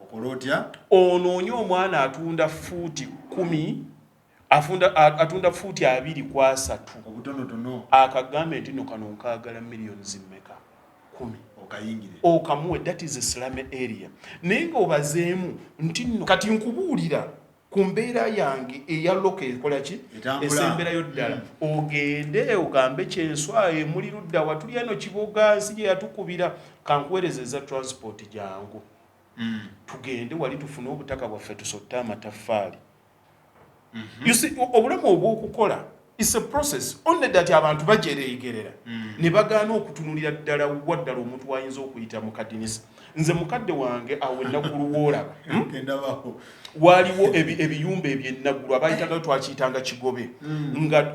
Okola otya? Onoonye omwana atunda fuuti 10, atunda fuuti 23. Obutonotono. Akagambe nti no kano nkaagala miliyoni zimmeka? 10. Okayingire. Okamuwe. That is a slum area, naye ng'obazeemu nti nno kati nkubuulira ku mbeera yange eya local ekola ki? Etambula. Esemberayo ddala, ogende ogambe kyenswa emuli ludda watuli eno Kiboga, nsi gye yatukubira, kankuweereza eza transport, jangu tugende wali tufune obutaka bwaffe, tusotte amataffaali. You see, obulamu obw'okukola is a process, only that abantu bajereegerera ne bagaana okutunulira ddala wa ddala omuntu wayinza okuyita mu kadinisa. Nze mukadde wange awo enaggulu woolaba, Kendabaho. Waaliwo ebiyumba ebyenaggulu abayitagayo, twakiyitanga Kigobe, nga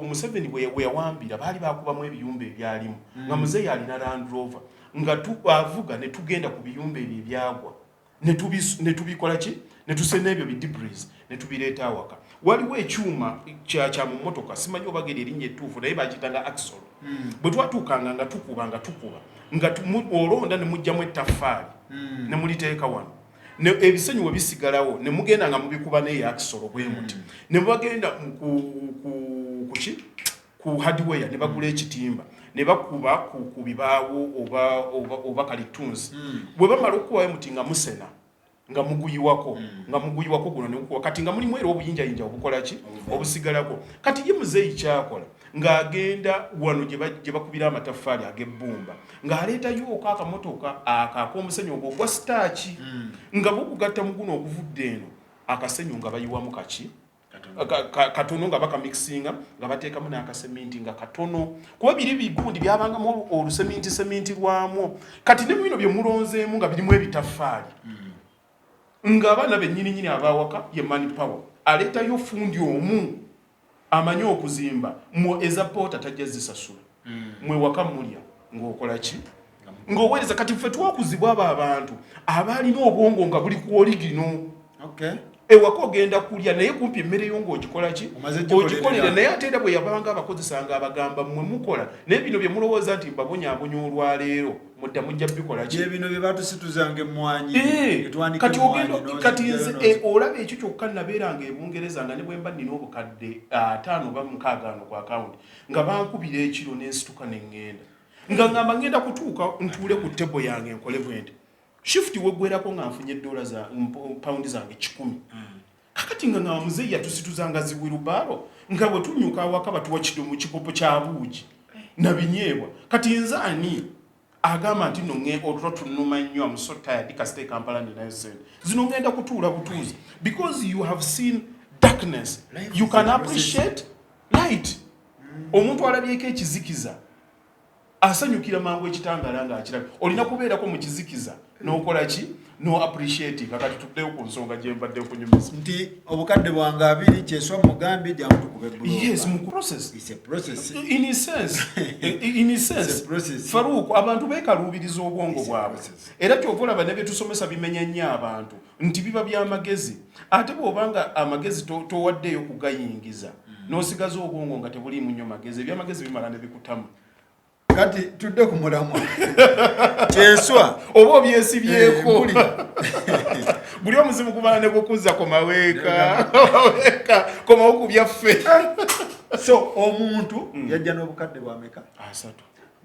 Museveni bwe yawambira baali bakubamu ebiyumba ebyalimu, nga muzeeyi alina Land Rover nga avuga ne tugenda ku biyumba ebyo ebyagwa ne tubikola ki, ne tusena ebyo bidebris ne tubireeta awaka. Waliwo ekyuma kya mu mmotoka, simanyi oba geri erinnya ettuufu, naye bakiyitanga axle. Bwe twatuukanga nga tukuba nga tukuba nga olonda ne mugjamu ettaffaali ne muliteeka wano, ebisenyi we bisigalawo ne mugenda nga mubikuba neyo axle bwe muti, ne bagenda kuki, ku hardware ne bagula ekitimba ne bakuba ku bibaawo oba kalitunsi. Bwe bamala okukubayo muti nga musena nga muguyiwako, nga muguyiwako guno negukuba. Kati nga mulimu era obuyinjayinja obukola ki, obusigalako. Kati ye muzeeyi kyakola ng'agenda wano gye bakubira amataffaali ag'ebbumba, ng'aleetayoko akamotoka ako ak'omusenyu ogwo ogwa sitaaki, nga bugugatta mu guno oguvudde eno, akasenyu nga bayiwamu kaki? Katono, nga bakamikisinga nga bateekamu n'akaseminti nga katono, kuba biri bigundi byabangamu oluseminti seminti lwamwo. Kati ne bino bye mulonzeemu nga birimu ebitaffaali, ng'abaana bennyininyini abawaka ye man power, aleetayo fundi omu amanyi okuzimba mwe eza poota tajja zisasula, mwe waka mulya ng'okola ki, ng'oweereza. Kati ffe twakuzibwa abo abantu abaalina obwongo nga buli ku original. Ewaka ogenda kulya, naye kumpi emmere yo ng'ogikola ki? Omaze gikolerera. Ogikolera. Naye ate era bwe yabanga abakozesanga abagamba, mmwe mukola, naye bino bye mulowooza nti mbabonyaabonya olwaleero, mudda mujja bikola ki? Bye bino bye batusituzanga emmwanyi. Ne twanika Kati emmwanyi, ogenda kati nze n'ozijjayo. Olaba ekyo kyokka, nabeeranga ebungereza nga ne bwe mba nnina obukadde 50 oba 60 ano ku akawunti, nga bankubira ekiro n'ensituka ne ŋŋenda, nga ŋŋamba ŋŋenda kutuuka ntuule ku table yange nkole bwe nti shift weggwerako nga nfunye dola za pawundi zange 100. Kakati nga nga muzeeyi yatusituzanga zi wheelbarrow, nga bwe tunyuka awaka batuwa kidomo kikopo kya buugi na binyeebwa. Kati nze ani agamba nti no otulo tunuma nnyo, am so tired, kasita e Kampala ninayo sente zino, ngenda kutuula butuuzi? Because you have seen darkness, Life you is can a process. appreciate light. Omuntu alabyeko ekizikiza asanyukira mangu ekitangala ng'akirabye. Olina kubeerako mu kizikiza n'okola ki, no appreciate. Kakati tuddeyo ku nsonga gye mbadde nkunyumiza. Nti obukadde bwange 20, kyeswa mugambye jangu tukube bulooka. Yes, mu process. It's a process. In a sense, in a sense. It's a process. Farouk, abantu beekaluubiriza obwongo It's a bwabwe. process. Era kyova olaba ne bye tusomesa bimenya nnyo abantu nti biba byamagezi, ate bw'obanga amagezi towaddeeyo kugayingiza, n'osigaza obwongo nga tebuliimu nnyo magezi, ebyamagezi bimala ne bikutamu. Kati tudde ku mulamwa, Kyeswa. Oba obyesibyeko. Mpulira. Buli omuzimu gumala ne gukuza, komaweeka weeka, komawo ku byaffe. So omuntu yajja n'obukadde bwameka? 30.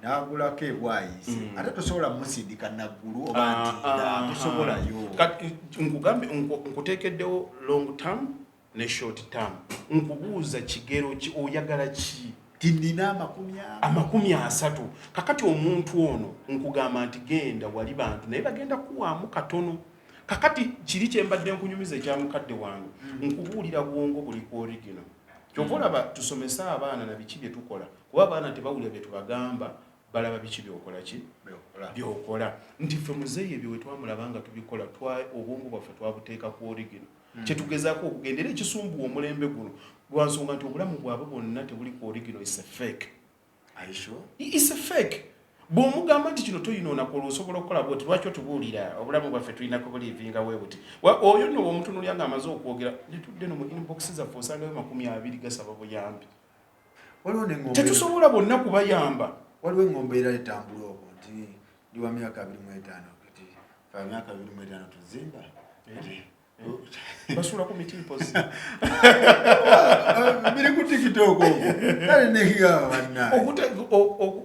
N'agulako ebwayise, ate tosobola musindika naggulu oba ntinda, tosobolayo. Kati nkugambe, nkuteekeddewo long term ne short term. Nkubuuza, kigero ki oyagala ki? Tinina 30. 30. Kakati omuntu ono nkugamba nti genda wali bantu, naye bagenda kuwaamu katono. Kakati kiri kyembadde nkunyumiza ekya mukadde wange, nkubuulira bwongo buli ku original. Kyova olaba tusomese abaana na biki bye tukola, kuba abaana tebawulira bye tubagamba, balaba biki byokola ki byokola. Nti ffe muzeeyi ebyo we twamulaba nga tubikola, obwongo bwaffe twabuteeka ku original. Kyetugezaako okugenda era ekisumbuwa omulembe guno lwansonga nti obulamu bwabwe bwonna tebuli ku original, is a fake. Are you sure? Is a fake. Bw'omugamba nti kino toyinoona kola, osobola okukola bwoti, lwaki otubuulira? Obulamu bwaffe tulina kubulivinga bwe buti. Oyo nno bw'omutunuulya ng'amaze okwogera, ne tudde no mu inbox zaffe osangayo 20 gasaba buyambi. Waliwo neŋŋombe. Tetusobola bonna kubayamba. Waliwo eŋŋombe era etambula okwo nti ndi wa myaka 25, kati fe myaka 25 tuzimba. Basula ku miti mpozi. Biri ku TikTok okwo, kale nekigamba bannaye.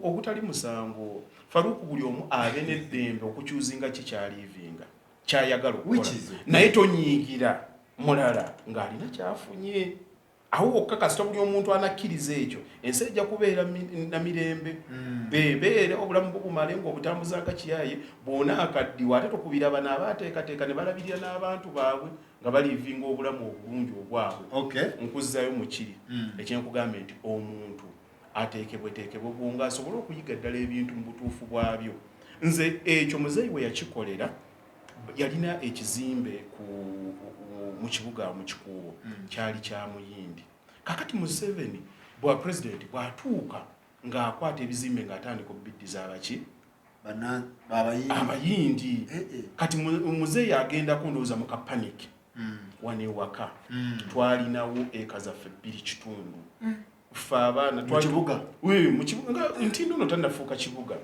Ogutali musango, Faruku, buli omu abe n'eddembe okukyuzinga ki kyalivinga kyayagala okukola. Which is okay. Naye tonyiigira mulala ng'alina kyafunye awo wokka. Kasita buli omuntu anakkiriza ekyo, ensi ejja kubeera na mirembe. Bebeera obulamu bwo bumale ng'obutambuza nga kiyaye. Bwona akaddiwa ate tokubira bano abaateekateeka ne balabirira n'abantu baabwe nga balivinga obulamu obulungi obwabwe. Nkuzzayo mu kiri ekyenkugambye nti omuntu ateekebweteekebwe bwonga asobole okuyiga ddala ebintu mu butuufu bwabyo. Nze ekyo muzeeyi we yakikolera, yalina ekizimbe mu kibuga mu Kikuubo, kyali kya Muyindi. Kakati Museveni bwa pulezidenti bw'atuuka ng'akwata ebizimbe ng'atandika okubiddiza abaki? Abayindi. Abayindi. Eh, eh. Kati muzeeyi agendako, ndowooza mu kapanic. Wano ewaka twalinawo eka zaffe 2.5, ffe abaana. Mu kibuga? Mu kibuga, nga Ntindo no tannafuuka kibuga.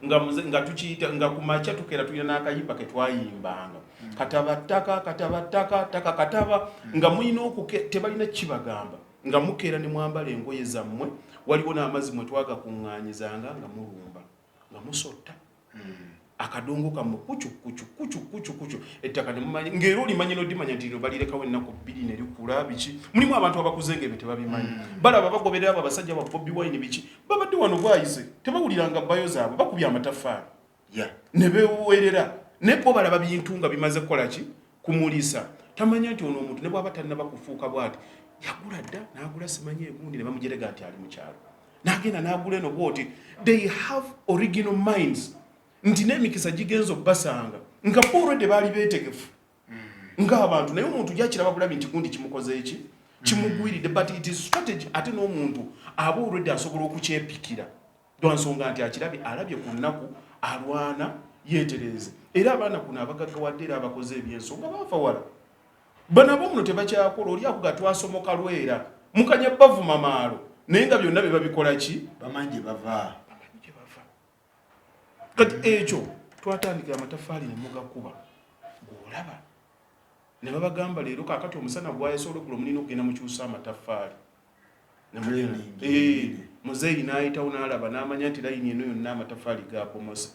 Nga tukiyita nga ku makya tukeera tulina n'akayimba ke twayimbanga, kataba ttaka, kataba ttaka, ttaka kataba, nga mulina okuke tebalina kibagamba, nga mukeera ne mwambala engoye zammwe. Waliwo n'amazzi mwe twagakuŋŋaanyizanga nga mulumba nga musotta akadongo kammwe, kucu kucu kucu kucu kucu, ettaka ne mumanyi ng'era olimanyi n'odimanya nti lino balirekawo ennaku 2 ne likula. Biki, mulimu abantu abakuze ng'ebyo tebabimanyi. Balaba bagoberera abo abasajja ba Bobi Wine, biki, babadde wano bwayize, tebawuliranga bayo zaabwe, bakubye amataffaali ne beewerera, naye bo balaba bintu nga bimaze kukola ki kumulisa. Tamanya nti ono omuntu ne bw'aba tannaba kufuuka bw'ati yagula dda, n'agula simanyi egundi ne bamujerega nti ali mu kyalo, n'agenda n'agula eno bw'oti. They have original minds nti n'emikisa gigenza obbasanga nga bo already baali beetegefu ng'abantu. Naye omuntu gyakiraba bulabi nti gundi kimukoze eki kimugwiridde, but it is strategy. Ate n'omuntu aba already asobola okukyepikira lwansonga nti akirabye, alabye ku nnaku, alwana yeetereeze. Era abaana kuno abagaggawadde era abakoze ebyensonga baava wala. Bano abomuno tebakyakola, oli akuga twasomoka lwera mukanya bavuma maalo, naye nga byonna bye babikola ki? Bamanyi gye bava. Bamanyi gye bava. Kati ekyo twatandikira amatafaali ne mugakuba ng'olaba ne babagamba leero kakati omusana gwayesa olweggulo mulina okugenda mukyusa amataffaali. Training. Eh, muzeeyi n'ayitawo n'alaba n'amanya nti layini eno yonna amataffaali gabomose.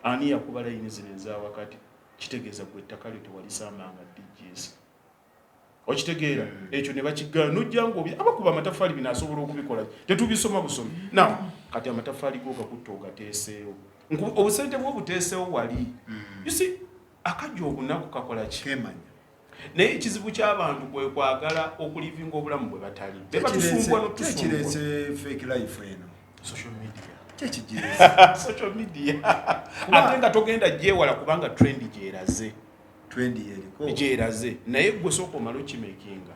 Ani yakuba layini zino ezawakati? Kitegeeza gwe ettaka lyo tewalisambanga DGS. Okitegeera ekyo ne bakigaana nojja ngaobi abakuba amataffaali bino asobola okubikola, tetubisoma busomi. Now kati amataffaali go gakutta ogateeseewo, obusente bwe obuteeseewo wali. You see, akajja obunaku kakola ki? Kemanya. Naye ekizibu ky'abantu kwe kwagala okulivinga obulamu bwe batali be batusumbwa n'otusumbwa. Kyekireese fake life eno? Social media. Kyekigireese? Social media, ate nga togenda gyewala kubanga trend gyeraze. Trend yeriko. Gyeraze, naye gwe sooka omale okimakinga,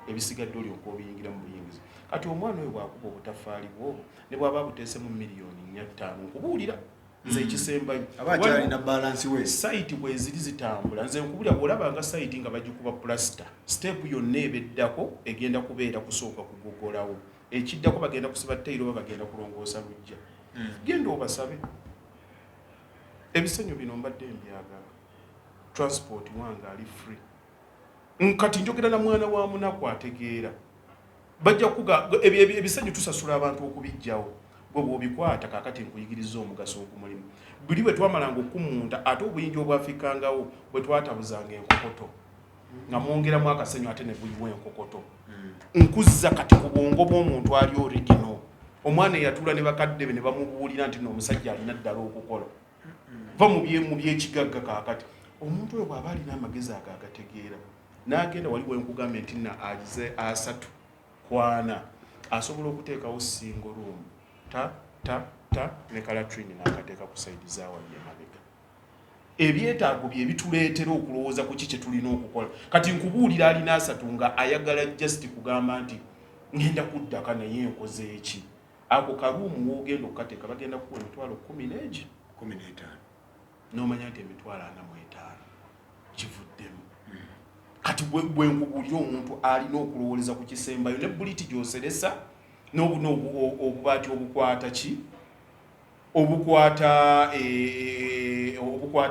ebisigadde olyoka obiyingira mu buyingizi. Kati omwana oyo bwakuba obutafaali bwobwo ne bwaba abuteesemu miliyoni 4, 5, nkubuulira nze ekisembayo Aba akyalina balance we. Site bweziri zitambula, nze nkubulira, bw'olabanga site nga bagikuba plaster, step yonna ebeddako egenda kubeera kusooka kugogolawo, ekiddako bagenda kusiba tayiro oba bagenda kulongoosa lujja. Genda obasabe, ebisenyu bino mbadde mbyagala, transport wange ali free. Kati njogera na mwana wa munaku ategeera. Bajja kuga ebisenyu tusasula abantu okubijjawo. Gwe bw'obikwata, kaakati nkuyigiriza omugaso ogumulimu. Buli bwe twamalanga okumunta, ate obuyinja obwafikangawo bwe twatabuzanga enkokoto nga mwongeramu akasenyu, ate ne buyiwa enkokoto. Nkuzza kati ku bwongo bw'omuntu ali original, omwana eyatuula ne bakadde be ne bamubuulira nti n'omusajja alina ddala okukola, va mu byekigagga. Kaakati omuntu oyo bw'aba alina amagezi ago agategeera, n'agenda wali wenkugambye nti na agize 34, asobola okuteekawo single room, ta ta ta ne ka latrine, n'akateeka ku side zaawali emabega. Ebyetaago bye bituleetera okulowooza ku ki kye tulina okukola. Kati nkubuulira, alina 30 nga ayagala just kugamba nti ngenda kuddaka, naye nkoze eki? Ako ka room woogenda okukateeka, bagenda kukuwa emitwalo 10 n'egi 15. N'omanya nti emitwalo 45 kivuddemu. Kati bwe nkubuulira, omuntu alina okulowooleza ku kisembayo ne buliti gy'oseresa n'obubaati obukwata ki, obukwata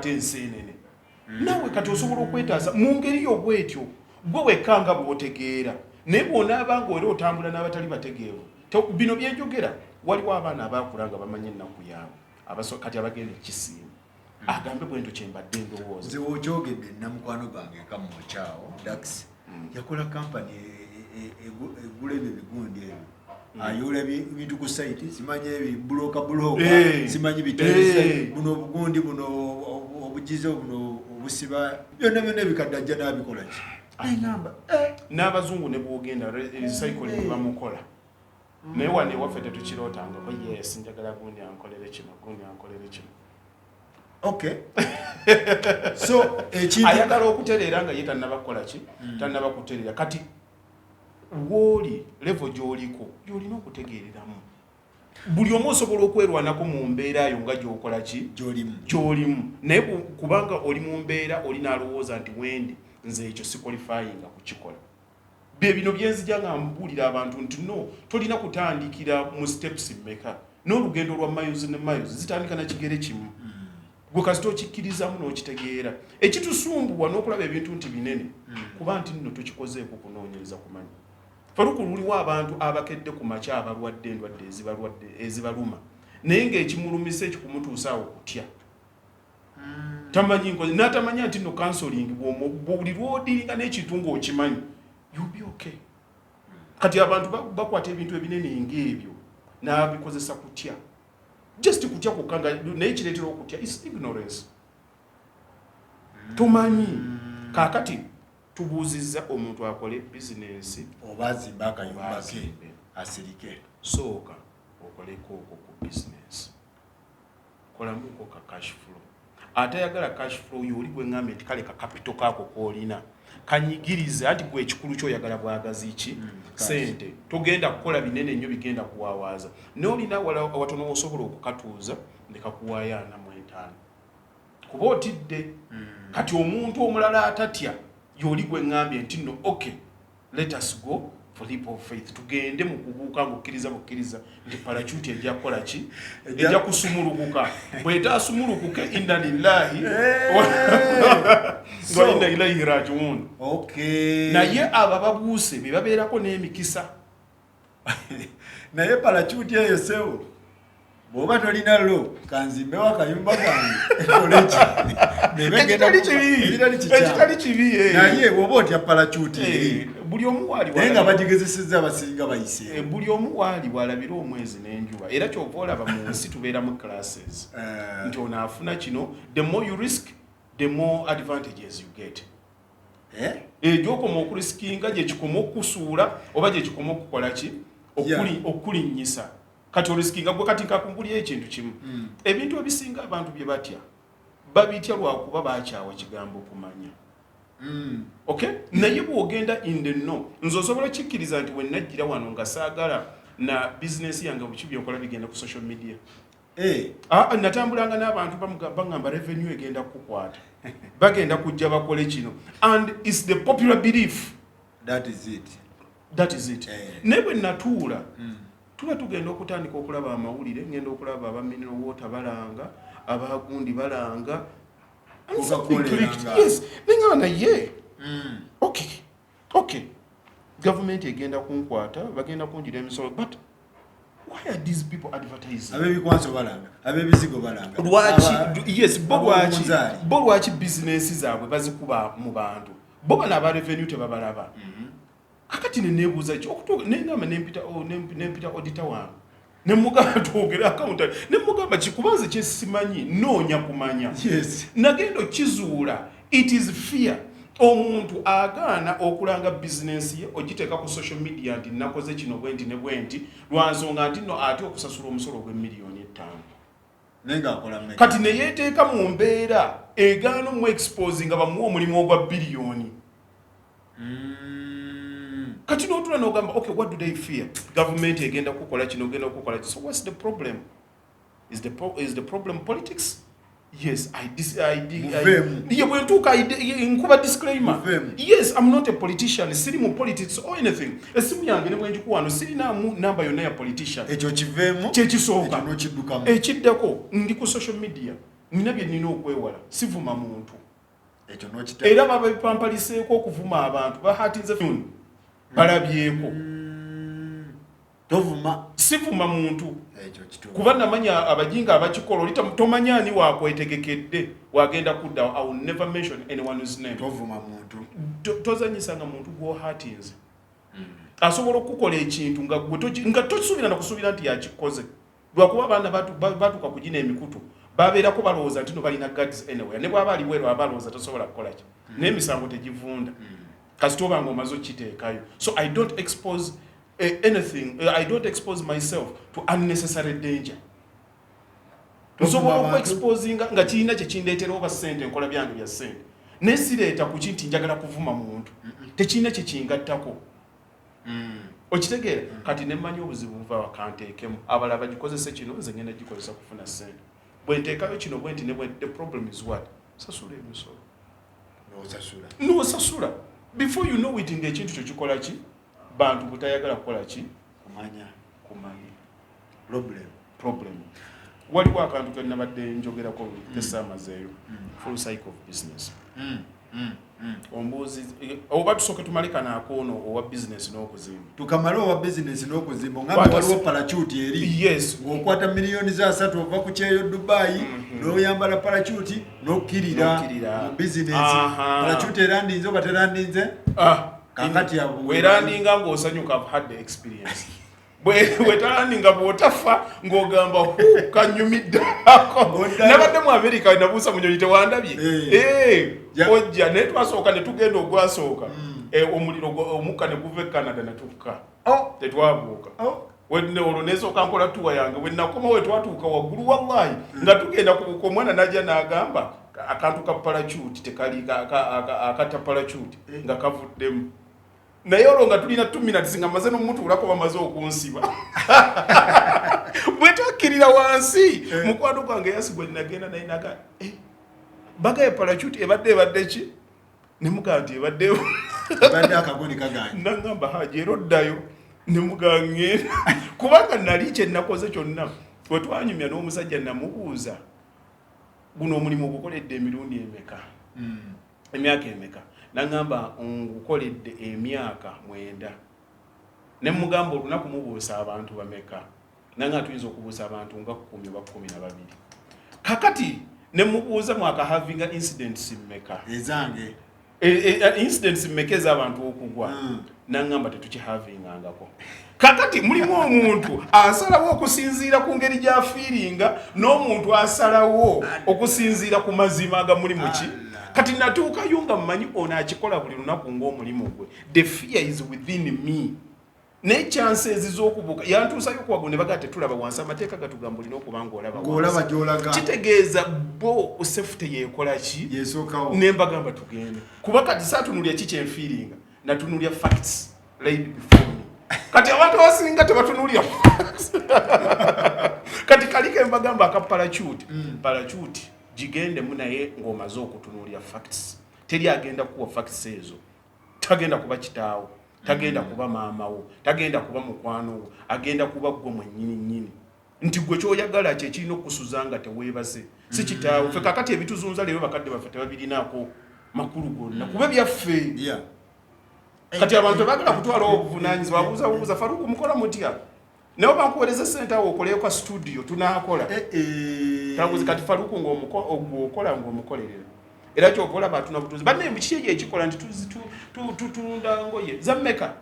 enseenene. Naawe kati osobola okwetaasa mu ngeri yo bwetyo, gwe wekka nga bw'otegeera. Naye bw'onaaba nga era otambula n'abatali bategeevu, bino byenjogera, waliwo abaana abaakula nga bamanyi ennaku yaabwe, kati abagenda ekisiimu agambe bwento kyembadde ndowooza. Nze wokyogedde, namukwano gwange kamwokyawo dax yakola kampani egula ebyo ebigundi ebyo, ayoola ebintu ku site, simanyi ebibuloka buloka, simanyi biterese buno obugundi buno obugize buno obusiba byonna byonna ebikadde, ajja n'abikola ki, neŋamba. N'abazungu ne bwogenda recycling bamukola, naye wano ewaffe tetukirootangako. Yes, njagala gundi ankolere kino, gundi ankolere kino. Okay, so ekintu ayagala okutereera nga ye tannaba kukola ki, tannaba kutereera. Kati wooli, level gy'oliko gy'olina okutegeereramu, buli omu osobola okwerwanako mu mbeera yo nga gy'okola ki, gyolimu. Gy'olimu. Naye kubanga oli mu mbeera, oli n'alowooza nti wendi nze ekyo siqualifyinga kukikola. Bye bino byenzija nga mbuulira abantu nti no, tolina kutandikira mu steps mmeka, n'olugendo lwa miles ne miles zitandika na kigere kimu. Gwe kasita okikkirizamu n'okitegeera. Ekitusumbuwa n'okulaba ebintu nti binene, kuba nti nno tukikozeeko kunoonyereza kumanya. Faruku, luliwo abantu abakedde ku makya abalwadde endwadde ezibalwadde ezibaluma, naye ng'ekimulumisa ekikumutuusa awo kutya, tamanyi nkozi n'atamanya nti no counseling buli lw'odealinga n'ekintu ng'okimanyi, you'll be okay. Kati abantu bakwata ebintu ebinene ng'ebyo n'abikozesa kutya, just kutya kwokka, nga naye kireetera okutya is ignorance, tomanyi. Kaakati tubuuzizza omuntu akole bizinensi oba azimbe akayumba ke, azimbe. Asirike. Sooka okoleko okwo ku bizinensi, kolamuko ka cash flow. Atayagala cash flow yoli gwe ŋŋambye nti kale ka capital kaako koolina kanyigirize, anti gwe ekikulu kyoyagala bwagazi ki, sente. Togenda kukola binene nnyo bigenda kuwawaaza, naye olina wala watono osobola okukatuuza ne kakuwaayo 45 kuba otidde. Kati omuntu omulala atatya yoli gwe ŋŋambye nti no, okay, let us go for leap of faith, tugende mu kubuuka ng'okkiriza bukkiriza nti parachute ejja kukola ki, ejja kusumulukuka. Bw'etaasumulukuke, inna lillahi wa inna ilaihi rajiun. Naye abo ababuuse be babeerako n'emikisa. Naye parachute eyo sewo, bw'oba tolina lo kanzimbewo akayumba kange koleki. Ekitali kibi. Ekitali kikyamu. Ekitali kibi, eh. Naye bw'oba otya parachute eri Buli omu waali naye nga bagigezesezza, abasinga bayise. Buli omu waali walabira omwezi n'enjuba, era kyova olaba mu nsi tubeera mu classes nti ono afuna kino. The more you risk, the more advantages you get. Eh? Gyokoma okuriskinga, gyekikoma okukusuula oba gyekikoma okukola ki, okulinnyisa. Kati oriskinga gwe. Kati nkakumbulira ekintu kimu. Ebintu ebisinga abantu bye batya, babitya lwakuba bakyawa kigambo kumanya. Okay, naye bw'ogenda in the know, nze osobola kikkiriza nti wenajjira wano nga saagala na bizinesi yange buki byokola bigenda ku social media. Ah, natambulanga n'abantu baŋŋamba revenue egenda kukukwata, bagenda kujja bakole kino, and it's the popular belief. That is it. That is it. Eh. Naye bwe natuula Tuba tugenda okutandika okulaba amawulire, ngenda okulaba aba mineral water balanga, abagundi balanga. And something Coca-Cola clicked. eranga. Yes, nengamba naye okay, gavumenti egenda kunkwata, bagenda kunjira emisolo, but why are these people advertising? Ab'ebikwanso balanga, ab'ebizigo balanga. Lwaki? Yes, bo lwaki? Ab'omunzaali. Bo lwaki bizinensi zaabwe bazikuba mu bantu? Bo bano aba revenue tebabalaba. Kakati neneebuuza ki okutuuka nengamba nempita, oh, nempita auditor wange, nemugamba twogere accountant, nemugamba kikubanze kyesimanyi, noonya kumanya. Nagenda okizuula, it is fear. Omuntu agaana okulanga bizinensi ye, ogiteeka ku social media nti nakoze kino bwenti ne bwenti, lwansonga nti no ate okusasula omusolo ogw'emiliyoni 5. Naye ng'akola mmeka? Kati neyeteeka mu mbeera egaana omu expose nga bamuwa omulimu ogwa biliyoni. Kati notula nogamba, okay, what do they fear? Government egenda kukola kino, ogenda kukola kino, so what's the problem? Is the problem politics? Yes, I, dis, I, I, Muveemu. Ye bwentuuka nkuba disclaimer. Muveemu. Yes, I'm not a politician, siri mu politics or anything. Esimu yange ne bwenjikuwano sirinamu namba yonna ya politician. Ekyo kiveemu. Kyekisooka. Ekyo n'okiddukamu. Ekiddako, ndi ku social media, nina bye nina okwewala, sivuma muntu. Ekyo n'okita. Era babapampaliseeko okuvuma abantu, bahatinze balabyeko. Tovuma. Sivuma muntu. Ekyo kituufu. Kuba namanya abajinga abakikola, oli tomanya ani wakwetegekedde wagenda kudda. I will never mention anyone's name. Tovuma muntu. Tozanyisanga muntu gwohatinze. Asobola okukola ekintu nga gwe nga tosuubira nakusuubira nti yakikoze, lwakuba abaana batuuka ku gino emikutu, babeerako balowooza nti no balina guards anywhere, ne bwaba ali bweru aba alowooza tasobola kukola ki, n'emisango tegivunda kasita oba nga omaze okukiteekayo. So I don't expose anything, I don't expose myself to unnecessary danger. Nsobola Tovuma abantu. okuexposinga nga kirina kyekindeetera oba ssente, nkola byange bya ssente, naye sireeta kuki nti njagala kuvuma muntu, tekirina kyekingattako. Okitegeera? Kati nemmanyi obuzibu buva wakanteekemu, abalala bagikozese kino, nze ngenda gikozesa kufuna ssente. Bwe nteekayo kino bwe nti ne bwe, the problem is what? Sasula emisolo. N'osasula. N'osasula, before you know it nga ekintu kyo kikola ki, bantu butayagala kukola ki? Kumanya. Kumanya. Problem. Problem. Waliwo akantu ke nabadde njogerako tesaamazeeyo, full cycle of business. Ombuuzi oba tusooke tumale kano akoono owa business n'okuzimba? Tukamale owa bizinesi n'okuzimba. Ongambe Kwata waliwo parachute eri. Yes. Ng'okwata miliyoni za 3 ova ku kyeyo Dubai, n'oyambala parachute n'okkirira N'okkirira. mu bizinesi. Parachute erandinze oba terandinze? Ah, Kakati abo- werandinga ng'osanyuka, I've had the experience. Bwetalandinga bw'otafa ng'ogamba, "Hu, kanyumiddako." Ng'oddayo. Nabadde mu Amerika, nabuusa munyonyi, tewandabye? Eh. Eh, Ja- ojja naye twasooka ne tugenda ogwasooka. Eh, omuliro omukka ne guva e Canada ne tukka. Oh, Tetwabuuka. oh. Olwo nesooka nkola tuwa yange, bwe nakoma we twatuuka waggulu, wallahi nga tugenda kubuuka, omwana najja n'agamba akantu ka parachute tekali akata parachute nga kavuddemu, naye olwo nga tulina 2 minutes nga maze nomutuulako, bamaze okunsiba. Bwe twakkirira wansi, mukwano gwange yasigwa nagenda naye naga, "Eh, bagaye parachute ebadde ki?" Nemugamba nti ebadde Ebadde akagoni kaganye. Nagamba, "Haji, era oddayo?" Nemugamba, "Ngenda," kubanga nali kyenakoze kyonna. Bwe twanyumya n'omusajja, namubuuza, "Guno omulimu ogukoledde emirundi emeka, emyaka emeka?" Nagamba, "Ngukoledde emyaka 9." Nemugamba, "Olunaku mubuusa abantu bameka?" Nanga tuyinza okubuusa abantu nga 10 oba 12. Kakati nemubuuza, "Mwakahavinga incidents mmeka?" Ezange. Incidents mmeka ez'abantu okugwa? Naŋŋamba, "Tetukihavingangako." Kakati mulimu omuntu asalawo okusinziira ku ngeri gy'afiiringa n'omuntu asalawo okusinziira ku mazima agamuli muki. Allah. Kati natuukayo nga mmanyi ono akikola buli lunaku ng'omulimu gwe. The fear is within me, naye chances z'okubuuka yantuusayo kuwago ne bagaa tetulaba wansi. Amateeka gatugamba olina okuba ng'olaba Ng'olaba wansi. gy'olaga. Kitegeeza bo safety yeekola ki? Yesookawo. Nembagamba tugende, kuba kati saatunulya ki kyenfiiringa, natunulya facts laid before me. Kati abantu abasinga tebatunulya facts. Kati kaliko embagamba aka parachute. Parachute gigendemu naye ng'omaze okutunulya facts. Teri agenda kuwa facts ezo, tagenda kuba kitaawo. Tagenda kuba maama wo, tagenda kuba mukwano wo, agenda kuba ggwe mwennyini nnyini, nti gwe kyoyagala kyekirina okukusuza nga teweebase, si kitaawe. Ffe kakati ebituzunza leero, bakadde baffe tebabirinaako makulu gonna, kuba byaffe. Kati abantu tebagala kutwalawo obuvunanyizibwa. Abuuza buuza, "Faruku, mukola mutya?" Naye oba nkuweereza sente awo okoleyo ka studio, tunaakola. Tabuzi kati Faruku ng'okola ng'omukolerera, era kyova olaba atuna butunzi. Banne, kiki ekyo ekikola nti tutunda ngoye za mmeka?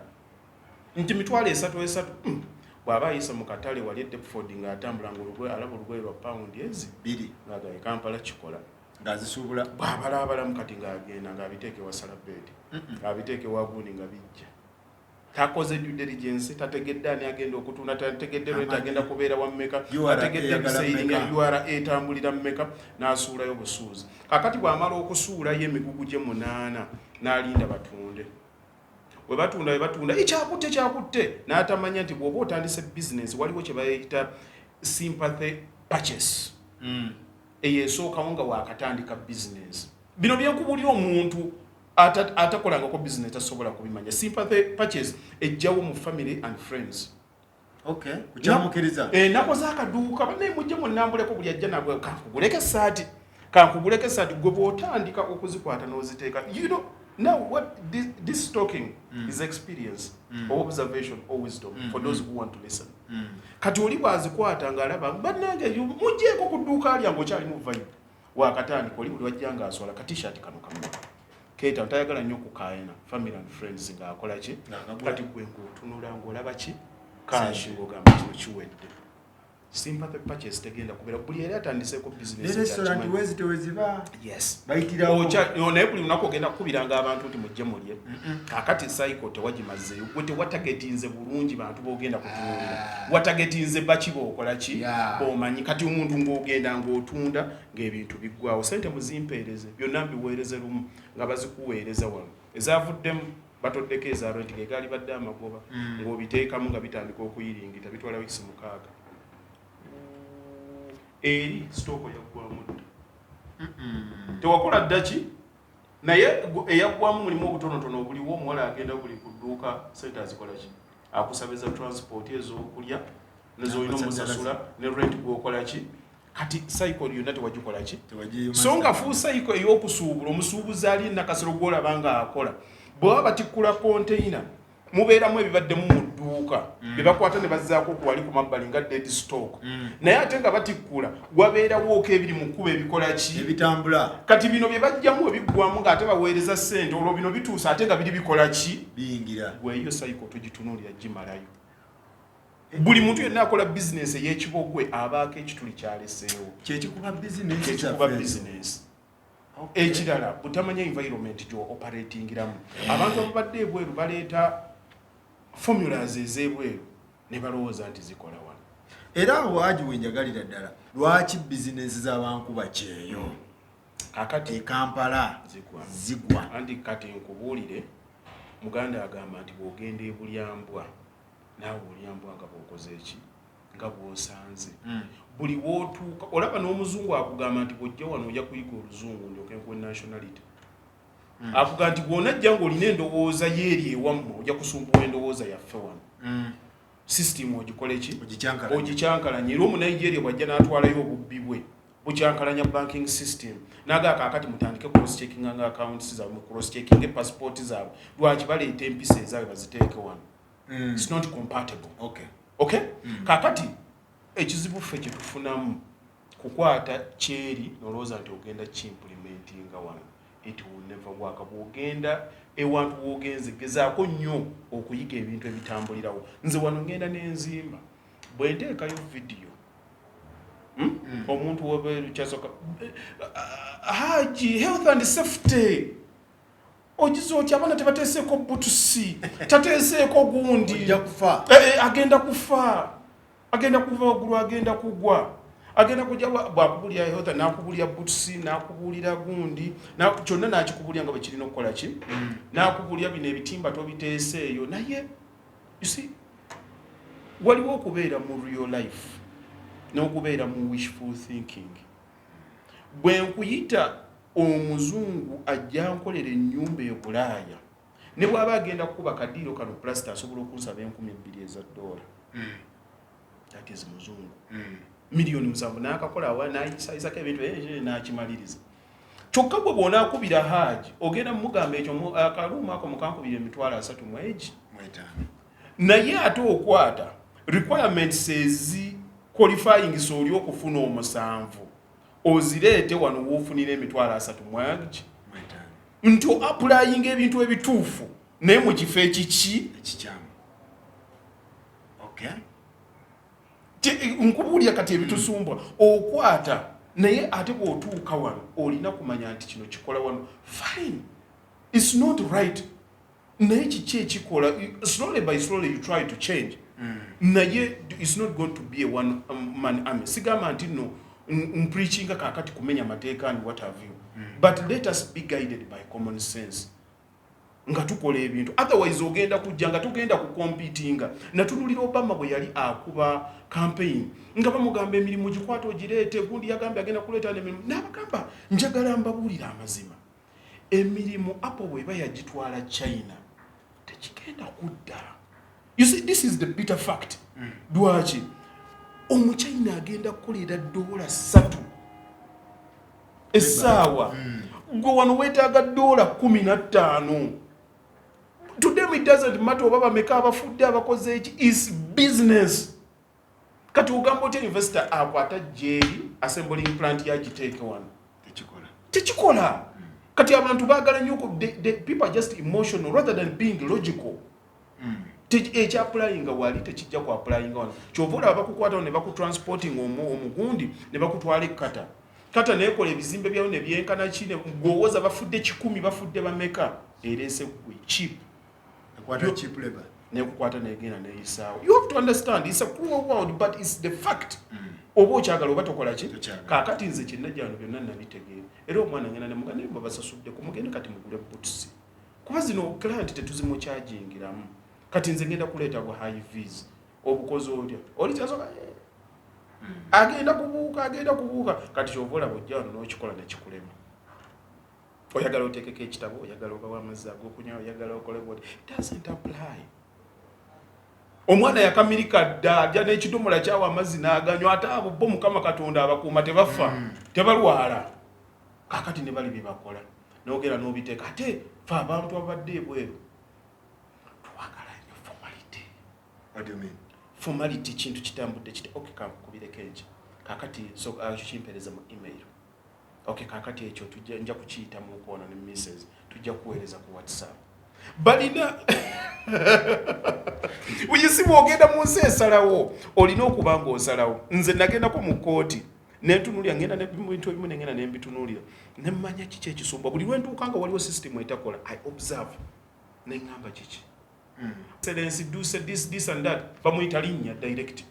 Nti 30,000 esatu. Bw'aba ayise mu katale wali e Deptford ng'atambula, ng'olugoye alaba olugoye lwa pawundi ezi 2, ng'aga e Kampala kikola. Ng'azisuubula. Bw'abalaabalamu kati ng'agenda ng'abiteeka ewa Salabedi, ng'abiteeka ewa gundi, nga bijja. Takoze due diligence, tategedde ani agenda okutunda, tategedde rent agenda kubeera wa mmeka, URA tategedde eyagala bisairinga mmeka. URA etambulira mmeka, n'asuulayo busuuzi. Kakati bw'amala okusuulayo emigugu gye munaana, n'alinda batunde. We batunda, we batunda, ekyakutte kyakutte, n'atamanya nti bw'oba otandise bizinesi, waliwo kye bayita sympathy purchase. Eyo esookawo nga wakatandika bizinesi. Bino byenkubuulira, omuntu atakolangako bizinesi tasobola kubimanya. Sympathy purchase ejjawo mu family and friends. Okay, kukyamukiriza. Eh, nakoze akaduuka, bannaye mujje munnambuleko. Buli ajja nagwe, "Kankuguleko essaati, kankuguleko essaati." Gwe bw'otandika okuzikwata n'oziteeka, you know now what this talking is experience or observation or wisdom for those who want to listen. Kati oli bw'azikwata ng'alaba, "Bannange, mugjeeko ku dduuka lyange," okyalimu vibe, wakatandika. Oli buli wajja ng'aswala ka T-shirt kano kammeka? Keeta ntayagala nnyo okukaayana. Family and friends ng'akola ki? Ng'akagula. Kati gwe ng'otunula ng'olaba ki? Cash, ng'ogamba kino kiwedde. Sympathy purchase tegenda kubeera buli era atandiseeko Ne business. Restaurant Kyakimanyi. wezi teweziba Yes. bayitirawo. Naye buli lunaku ogenda kukubiranga abantu nti mujje mulye. Kakati cycle tewagimazeeyo. Gwe tewatagetinze bulungi bantu bogenda kutunuulira. Watagetinze baki bookola ki? Omanyi kati omuntu ng'ogenda ng'otunda ng'ebintu biggwawo, "Sente muzimpeereze byonna mbiweereze lumu," nga bazikuweereza wano, ezavuddemu batoddeko eza rent, ge gaali badde amagoba. Ng'obiteekamu nga bitandika okuyiringita, bitwala wiiki 6, eri stock yaggwamu dda. Tewakola ddaki, naye eyaggwamu mulimu obutonotono obuliwo. Omuwala agenda buli ku dduuka, sente azikola ki? Akusaba eza transport, ez'okulya, nezolina omusasula, ne rent gwokola ki. Kati cycle yonna tewagikola ki? So nga full cycle ey'okusuubula, omusuubuzi ali Nakasero gwolaba nga akola, bwe baba batikkula container, mubeeramu ebibaddemu mu dduuka bye bakwata ne bazzaako okuwali ku mabbali nga dead stock. Naye ate nga batikkula, wabeerawooko ebiri mu kkuba ebikola ki? Ebitambula. Kati bino bye bajjamu ebiggwamu, ng'ate baweereza ssente, olwo bino bituuse ate nga biri bikola ki? Biyingira. Gweeyo cycle togitunuulira, gimalayo. Buli muntu yenna akola bizinesi ey'ekibogwe abaako ekituli kyaleseewo. Kyekikuba bizinesi. Kyekikuba zaffe. Bizinesi. Ekirala, butamanya environment gy'operatingiramu. Abantu ababadde ebweru baleeta formulas ez'ebweru ne balowooza nti zikola wano. Era awo aji wenjagalira ddala, lwaki bizinesi z'abankuba kyeyo Kakati e Kampala zigwa. Zigwa. Anti kati nkubuulire, muganda agamba nti bw'ogenda ebulyambwa, naawe olyambwa nga bw'okoze eki, nga bw'osanze. Buli wootuuka olaba n'omuzungu akugamba nti bw'ojja wano ojja kuyiga oluzungu ndyoke nkuwe nationality. Akuga nti bw'onajja ng'olina endowooza yeeri ewammwe, ojja kusumbuwa endowooza yaffe wano. System ogikole ki? Ogikyankalanya. Ogikyankalanya. Era omunigeria bw'ajja n'atwalayo obubbi bwe bukyankalanya banking system, naga kaakati mutandike cross checking nga accounts zaabwe, mu cross checking passport zaabwe. Lwaki baleeta empisa ezaabwe baziteeke wano? It's not compatible. Okay, kaakati ekizibu ffe kyetufunamu kukwata kyeri nolowooza nti ogenda kiimplementinga wano. It will never work. Bwogenda ewantu wogenze, gezaako nnyo okuyiga ebintu ebitambulirawo. Nze wano ngenda n'enzimba, bwe nteekayo vidiyo, Omuntu wabweru kyasoka, "Haji, health and safety ogize otya? Abaana tebateeseeko butusi, tateeseeko gundi." Ojja kufa. Eh, eh, agenda kufa, agenda kuva waggulu, agenda kugwa, agenda kujja. Bwakubulira health, nakubulira butusi, nakubulira gundi, kyonna nakikubulira nga bwe kirina okukola ki. Nakubulira bino ebitimba tobiteeseeyo. Naye you see, waliwo okubeera mu real life n'okubeera mu wishful thinking. Bwe nkuyita omuzungu ajja nkolera ennyumba e Bulaaya Ne bw'aba agenda kukuba kadiiro kano plaster, asobola okunsaba 2000 eza dola. That is muzungu. 7 million n'akakola awa, n'ayisayisako ebintu, n'akimaliriza. Kyokka gwe bw'onaakubira Haaji, ogenda mumugamba ekyo akaluumu ako mukankubira 30,000 mu egi. Mwetaano. Naye ate okwata requirements ezi qualifying oli okufuna omusanvu, ozireete wano woofunira 30,000 mu egi. Mwetaano. Nti oapplyinga ebintu ebituufu, naye mu kifo ekiki? Ekikyamu, okay. Nkubuulira kati ebitusumbwa okwata, naye ate bw'otuuka wano olina kumanya nti kino kikola wano, fine, it's not right, naye kiki ekikola? Slowly by slowly you try to change, naye it's not going to be a one man army. Sigamba nti nno mpreachinga kakati kumenya mateeka and what have you, but let us be guided by common sense nga tukola ebintu. Otherwise ogenda kujja nga tugenda kucompetinga. Natunulira Obama bwe yali akuba campaign nga bamugamba emirimu gikwata ogireete, gundi yagambye agenda kuleeta nemirimu, n'abagamba, "Njagala mbabuulira amazima, emirimu Apple bweba yagitwala China tekigenda kudda." You see, this is the bitter fact. Lwaki omuchina agenda kukolera $3 essaawa, gwe wano weetaaga $15? To them it doesn't matter oba bameka abafudde, abakoze eki, is business. Kati ogamba otya investor akwata gyeri assembling plant yagiteeke wano? Tekikola. Tekikola. Kati abantu baagala nnyo people are just emotional rather than being logical. Ekyapplyinga wali tekijja ku applyinga wano. Kyova olaba bakukwata ne bakutransporting omugundi ne bakutwala ekkata kata nekola ebizimbe byayo nebyenkana ki, gweowoza bafudde 100, bafudde bameka, ereese gwe cheap. Ekwata cheap labor. Nekukwata negenda neyisaawo. You have to understand, it's a cruel world, but it's the fact. Oba okyagala oba tokola ki. Tokyagala. Kaakati nze kyenajja wano byonna nabitegeera, era omwana ngenda nemuga naye babasasuddeko, mugende kati mugule boots, kuba zino client tetuzimukyajingiramu. Kati nze ngenda kuleeta bwa high vis obukozi otya oli kyasoka agenda kubuuka, agenda kubuuka. Kati kyova olaba ojja wano n'okikola nekikulema. Oyagala oteekeko ekitabo, oyagala obawa amazzi ag'okunywa, oyagala okole bwoti, doesn't apply. Omwana yakamirika dda, ajja n'ekidomola kyawa amazzi n'aganywa. Ate abo bo Mukama Katonda abakuuma, tebafa, tebalwala. Kakati ne bali bye bakola nogera n'obiteeka. Ate fe abantu abadde ebweru twagala nnyo formality. What do you mean? Formality, kintu kitambudde kiti, ok, kankukubireko enkya. Kakati so ekyo kimpeereza mu email. Ok, kakati ekyo tujja nja kukiyita mu nkoona ne mrs, tujja kuweereza ku WhatsApp. Balina uyisi bw'ogenda mu nsi esalawo, olina okuba ng'osalawo. Nze nagendako mu kooti nentunuulira, ngenda nebintu ebimu nengenda nembitunuulira nemmanya kiki ekisumba. Buli lwentuuka nga waliwo system etakola, I observe neŋŋamba kiki. Excellency do say this, this and that, bamuyita linnya direct.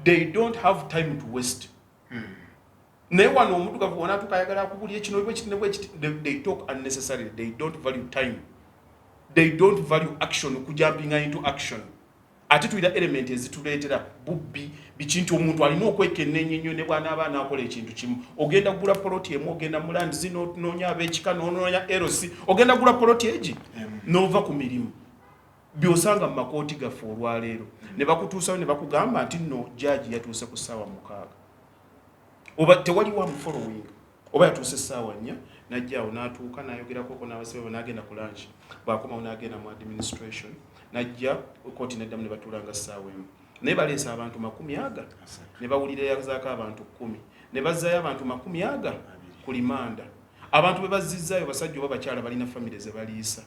They don't have time to waste. Naye wano omudugavu wonatuuka ayagala akubulya kino bwekiti ne bwekiti. They talk unnecessarily. They don't value time, they don't value action, okujumpinga into action. Ate tulina element ezituleetera bubbi biki, nti omuntu alina okwekenneenya ennyo ne bw'anaaba anaakola ekintu kimu. Ogenda kugula poloti emu, ogenda mu lands, n'onoonya ab'ekika, n'onoonya LC, ogenda kugula poloti egi n'ova ku mirimu. Byosanga mu makooti gaffe olwaleero, ne bakutuusayo ne bakugamba nti nno jaaji yatuuse ku ssaawa 6, oba tewaliwo amufollowing, oba yatuuse essaawa 4, najjaawo n'atuuka n'ayogerakoko n'abasibe, n'agenda ku lunch, bw'akomawo n'agenda mu administration, najja kooti neddamu ne batuulanga ssaawa 1, naye baleese abantu makumi aga ne bawulirazaako abantu 10, ne bazzaayo abantu makumi aga ku limanda. Abantu be bazzizaayo basajja oba bakyala balina famire ze baliisa,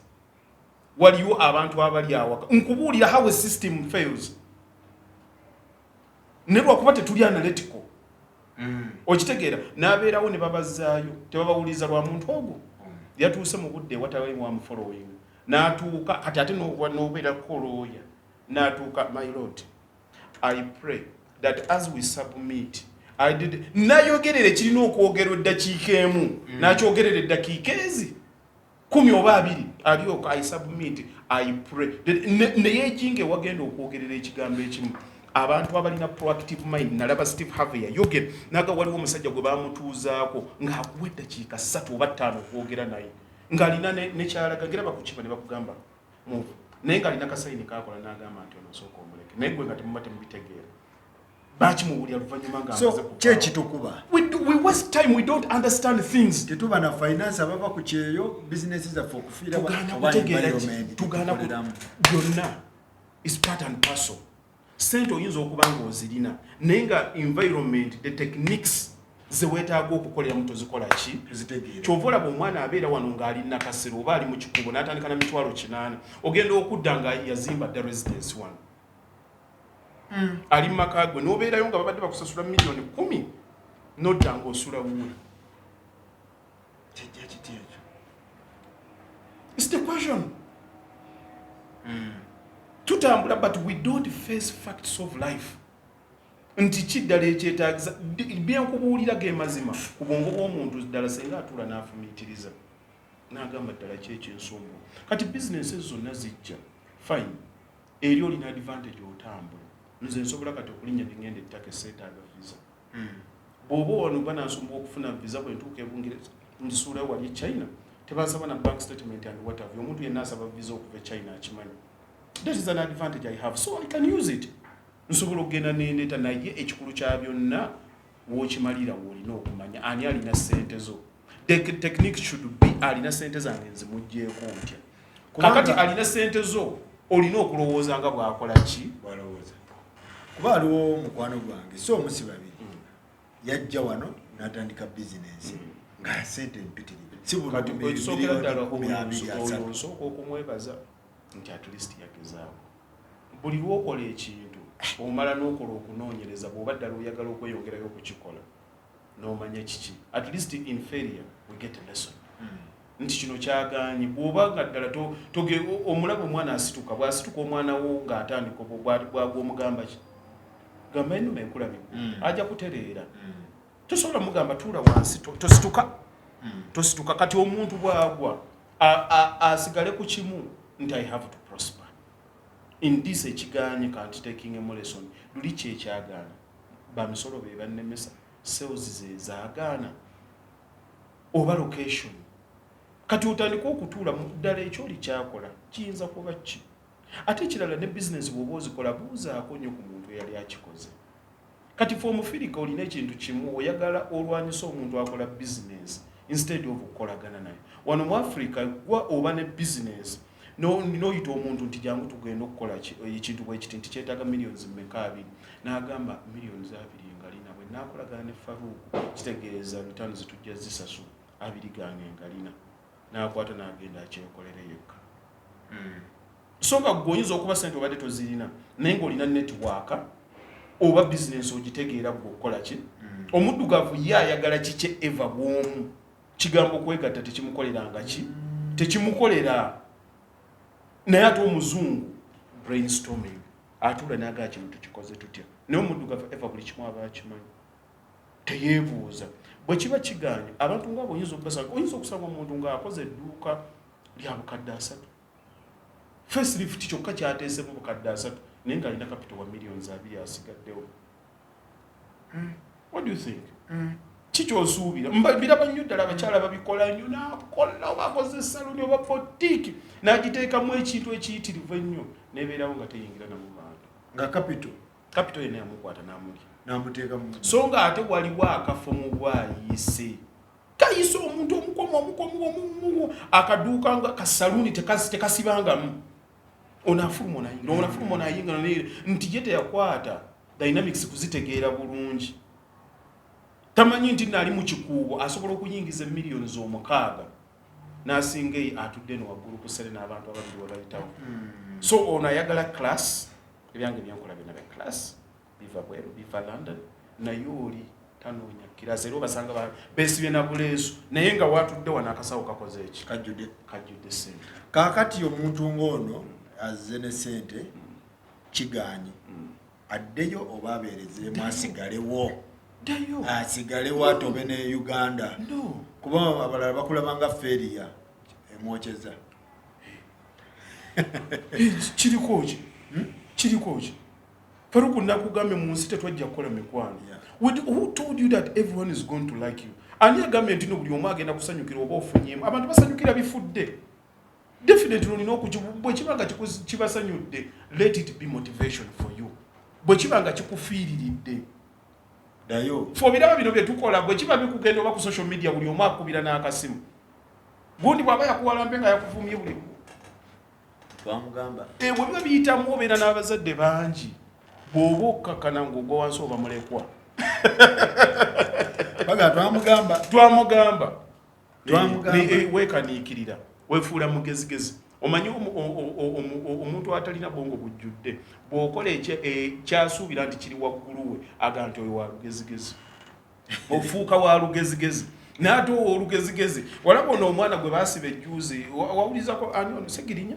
waliyo abantu abali awaka. Nkubuulira how a system fails, ne lwakuba tetuli analytical. Okitegeera, n'abeerawo ne babazzaayo, tebabawuliriza lwa muntu ogwo yatuuse mu budde ewatali wamufollowing n'atuuka. Kati ate n'obeerako lawyer n'atuuka, "My lord, I pray that as we submit I did," nayogerera ekirina okwogerwa eddakiika 1, n'akyogerera eddakiika ezi 10 oba 20, alyoka, "I submit, I pray," neyejinga ewagenda okwogerera ekigambo ekimu. Abantu abalina proactive mind, nalaba Steve Harvey yayogera naga, waliwo omusajja gwe bamutuuzaako ng'akuwa eddakiika 3 oba 5 okwogera naye, ng'alina nekyalaga gera bakukiba ne bakugamba Move. Naye ng'alina kasayini kakola n'agamba nti ono osooka omuleke, naye gwe nga temuba temubitegeera, bakimuwulira luvannyuma nga So amaze kuvaawo. Kyekitukuba. We waste time, we don't understand things. Tetuba na finance, abava ku kyeyo, bizinesi zaffe okufiira Tugaana oba kutegeera ki? environment Tugaana tetukoleramu. Byonna is part and parcel. Sente oyinza okuba nga ozirina, naye nga environment, the techniques zeweetaaga okukoleramu tozikola ki? Tuzitegeera. Kyova olaba omwana abeera wano ng'ali Nakasero oba ali mu Kikubo n'atandika na 800,000, ogenda okudda nga yazimba dda residence wano, ali mu maka gwe, n'obeerayo nga babadde bakusasula 10 miliyoni, nodda ng'osula wuwe. Kijja kiti ekyo? It's the question. Tutambula, but we don't face facts of life nti ki ddala ekyetaagisa. Byenkubuulira ge mazima ku bwongo bw'omuntu ddala senga atuula n'afumiitiriza n'agamba ddala ki ekyensumbu. Kati bizinesi ezo zonna zijja fine, eri olina advantage, otambula. Nze nsobola kati okulinnya nengenda ettaka, eseetaaga visa. Bw'oba wano banansumba okufuna visa, bwe ntuuka ebungereza nzisuulayo wali e China, tebansaba na bank statement and what have you. Omuntu yenna asaba visa okuva e China akimanyi. That is an advantage I have, so I can use it. Nsobola okugenda nendeeta, naye ekikulu kya byonna wookimalira woolina okumanya ani alina sente zo. The technique should be alina sente zange nzimugjeeko ntya? Kakati alina sente zo olina okulowooza nga bw'akola ki? Bwalowooza. Kuba waliwo mukwano gwange, so omusi babiri, yajja wano n'atandika bizinensi nga sente mpitirivu, si buno. Kati ekisookera ddala, 20,000, oyo 30. nsooka okumwebaza nti at least yagezaako. Buli lwokola ekintu omala n'okola okunoonyereza, bw'oba ddala oyagala okweyongerayo okukikola n'omanya kiki. At least in failure we get a lesson nti kino kyaganye. Bw'oba nga ddala omulaba omwana asituka, bw'asituka omwana wo ng'atandika bwagwa, omugamba ki? Gamba ennume enkulabye, ajja kutereera. Tosobola mugamba tuula wansi, tosituka, tosituka. Kati omuntu bwagwa asigale ku kimu nti I have to prosper in this. Ekiganye kanti taking a lesson, luli kyekyagaana, bamisolo be bannemesa, sales ze zaagaana oba location. Kati otandika okutuula mu ddala ekyoli kyakola kiyinza kuba ki? Ate ekirala, ne bizinesi bw'oba ozikola, buuzaako nnyo ku muntu eyali akikoze. Kati fe omufirika olina ekintu kimu, oyagala olwanyisa omuntu akola bizinesi instead of okukolagana naye. Wano mu Africa gwa oba ne bizinesi noyita omuntu nti jangu tugenda okukola ekintu bwekiti, nti kyetaaga millions mmeka? Abiri. N'agamba millions 20 ngalina, bwe nakolagana ne Faruuku kitegeeza returns tujja zisasula, abiri gange ngalina. N'akwata n'agenda akyekolere yekka. So nga gwe oyinza okuba sente obadde tozirina, naye ng'olina network oba bizinesi ogitegeera gwe okukola ki. Omuddugavu ye ayagala kikye eva bwomu, kigambo okwegatta tekimukoleranga ki, tekimukolera. Naye ate omuzungu brainstorming, atuula nagaa kino tukikoze tutya? Naye omuddugavu eva buli kimu aba akimanyi, teyeebuuza. Bwe kiba kiganye, abantu ngaabo oyinza okubasanga, oyinza okusanga omuntu ng'akoze edduuka lya 300,000, facelift kyokka kyateesemu 300,000, naye ng'alina capital wa millions 2 asigaddewo. What do you think? Kikyosuubira biraba nnyo ddala, abakyala babikola nnyo, nakola oba akoze saluni oba boutique n'agiteekamu ekintu ekiyitirivu ennyo, nebeerawo nga teyingira namu bantu. Nga capital. Capital yenna yamukwata n'amulya. N'amuteeka mu So nga ate waliwo akafo mu bwayise kayise omuntu omukomu omukomu omumu akaduuka nga kasaluuni tekasibangamu, ono afuluma onayingira, ono afuluma onayingira, nti ye teyakwata dynamics kuzitegeera bulungi. Tamanyi nti naali mu Kikuubo asobola okuyingiza emiliyoni z'omukaaga n'asinga eyo atudde eno waggulu ku sere n'abantu ababiri webayitawo. So ono ayagala class, ebyange byenkola byonna bya class, biva bweru, biva London, naye oli tanoonya class. Era obasanga beesibye na buleesu, naye nga watudde wano akasawo kakoze eki? Kajjudde. Kajjudde sente. Kaakati omuntu ng'ono azze ne sente, kigaanyi, addeyo oba abeerezeemu, asigalewo? Ddayo. Asigalewo atobe ne Uganda? No. Kuba abalala bakulaba nga failure emwokyeza. Kiriko ki? Kiriko ki? Faruku, nakugambye mu nsi tetwajja kukola mikwano. Who told you that everyone is going to like you? Ani agambye nti no buli omu agenda kusanyukira oba ofunyemu? Abantu basanyukira bifudde. Definitely olina bwe kiba nga kibasanyudde, let it be motivation for you. Bwe kiba nga kikufiiriridde, Ddayo. Fe obiraba bino bye tukola, bwe kiba bikugenda oba ku social media, buli omu akubira n'akasimu. Gundi bw'aba yakuwalampe nga yakuvumye, buli Twamugamba. Bwe biba biyitamu, obeera n'abazadde bangi, bw'oba okkakkana ng'ogwa wansi oba mulekwa. Baga twamugamba. Twamugamba. Twamugamba. Weekaniikirira, weefuula mugezigezi. Omanyi omuntu atalina bwongo bujjudde, bw'okola kyasuubira nti kiri waggulu we, aga nti oyo wa lugezigezi, ofuuka wa lugezigezi. Naye ate owa olugezigezi, walaba ono omwana gwe baasiba ejjuuzi, wawulizako ani ono, Segirinya?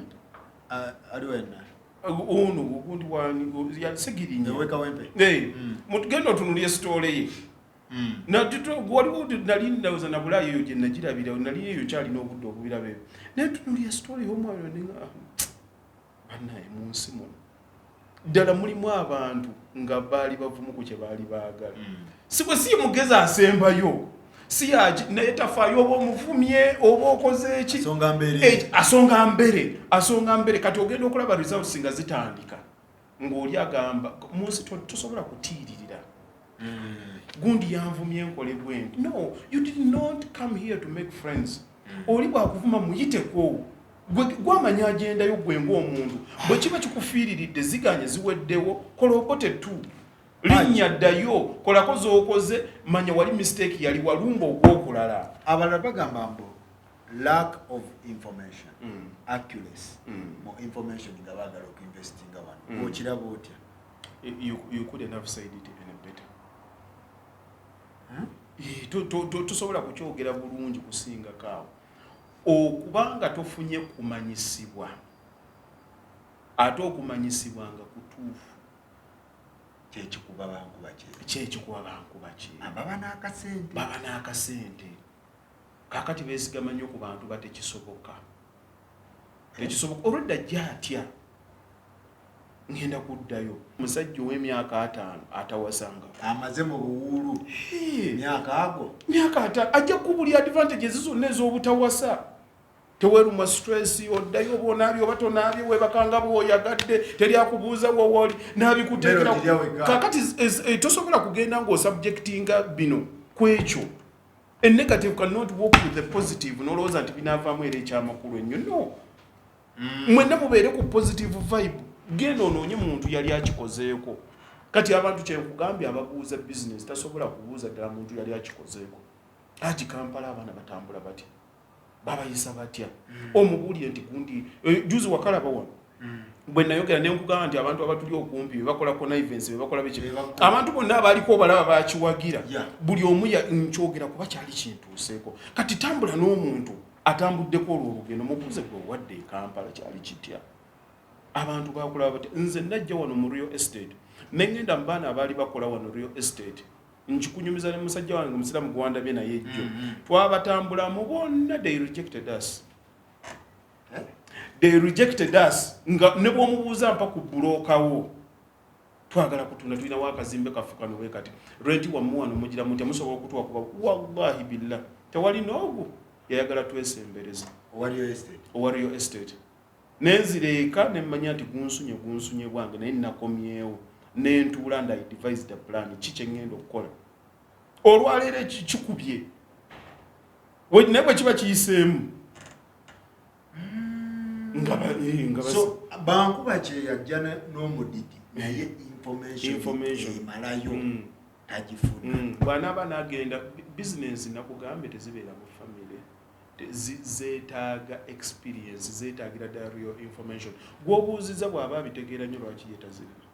Ali wenna. Ono ogundi wani ya Segirinya. Ewekawempe. Mutugenda otunulye story ye. Waliwo nali ndowooza na Bulaayi eyo gye nagirabira, nali eyo kyalina obudde obubiraba ebyo, naye tunulya story y'omwana nenga, bannaye, mu nsi muno ddala mulimu abantu nga baali bavumu ku kye baali baagala. Si bwe si mugezi asembayo, si yaki, naye tafaayo oba omuvumye oba okoze eki. Asonga mbere. Asonga mbere, asonga mbere. Kati ogenda okulaba results nga zitandika, ng'oli agamba mu nsi tosobola kutiiririra gundi yanvumye nkole bwendi. No, you did not come here to make friends. Oli bwakuvuma muyiteko. Gwamanya agendayo gwe ng'omuntu. Bwe kiba kikufiiriridde, ziganye, ziweddewo, kola okote tu linnya, ddayo, kolako z'okoze, manya wali mistake yali walumba ogw'okulala. Abalala bagamba mbu lack of information, accuracy mu information nga baagala okuinvestinga wano. Okiraba otya? You couldn't have said it any better. Hmm? Tosobola kukyogera bulungi kusingako awo. Okubanga tofunye kumanyisibwa, ate okumanyisibwa nga kutuufu. Kyekikuba bankuba kye. Kyekikuba bankuba ki. Ababa n'akasente. Baba n'akasente, kakati beesigama nnyo ku bantu batekisoboka, tekisoboka. Olwedda ajja atya, ngenda kuddayo musajja ow'emyaka 50 atawasanga. Amaze mu buwuulu myaka ago. Myaka 50, ajja kubuli advantages zonna ez'obutawasa. Teweerumwa stress, oddayo oba onaabye oba tonaabye, weebakanga bw'oyagadde, teri akubuuza wowooli nabikuteekera. Mmere ogirya wekka. Kakati tosobola kugenda ng'osubjectinga bino ku ekyo. A negative cannot work with the positive nolowooza nti binaavaamu era ekyamakulu ennyo. No, mwenna mubeere ku positive vibe. Genda onoonye muntu yali akikozeeko. Kati abantu kyenkugambye, ababuuza business tasobola kubuuza ddala muntu yali akikozeeko. Ati Kampala abaana batambula batya, babayisa batya? Omubuulire nti gundi juzi wakalaba wano bwe nayogera nenkugamba nti abantu abatuli okumpi bebakola connivance, bebakola biki. Bebakola. Abantu bonna abaaliko obalaba bakiwagira. Buli omu nkyogera kuba kyali kintuuseeko. Kati tambula n'omuntu atambuddeko olwo olugendo, mubuuze, gwe owadde e Kampala kyali kitya, abantu bakulaba batya? Nze najja wano mu real estate, neŋŋenda mu baana abaali bakola wano real estate, nkikunyumiza ne musajja wange omusiraamu gwandabye naye ejjo. Twabatambulamu bonna, they rejected us. Eh? They rejected us nga ne bw'omubuuza mpa ku broker wo, twagala kutunda, tulinawo akazimbe kaffe kano bwe kati, renti wammwe wano mugira mutya, musobola okutuwa? Kuba wallahi billah tewali n'ogu yayagala twesembereza. Owa real estate. Owa real estate. Nenzira eka nemmanya nti gunsunye, gunsunye bwange, naye nakomyewo nentuula and I devised a plan ki kyeŋŋenda okukola. Olwaleero kikubye. Naye bwe kiba kiyiseemu nga So bankuba kyeyajja n'omudidi, naye information Information. emalayo tagifuna. Bw'anaaba n'agenda bizinensi, nakugambye tezibeera mu famire. Zeetaaga experience, zeetaagira ddala real information. Gw'obuuziza bw'aba abitegeera nnyo, lwaki ye tazirina?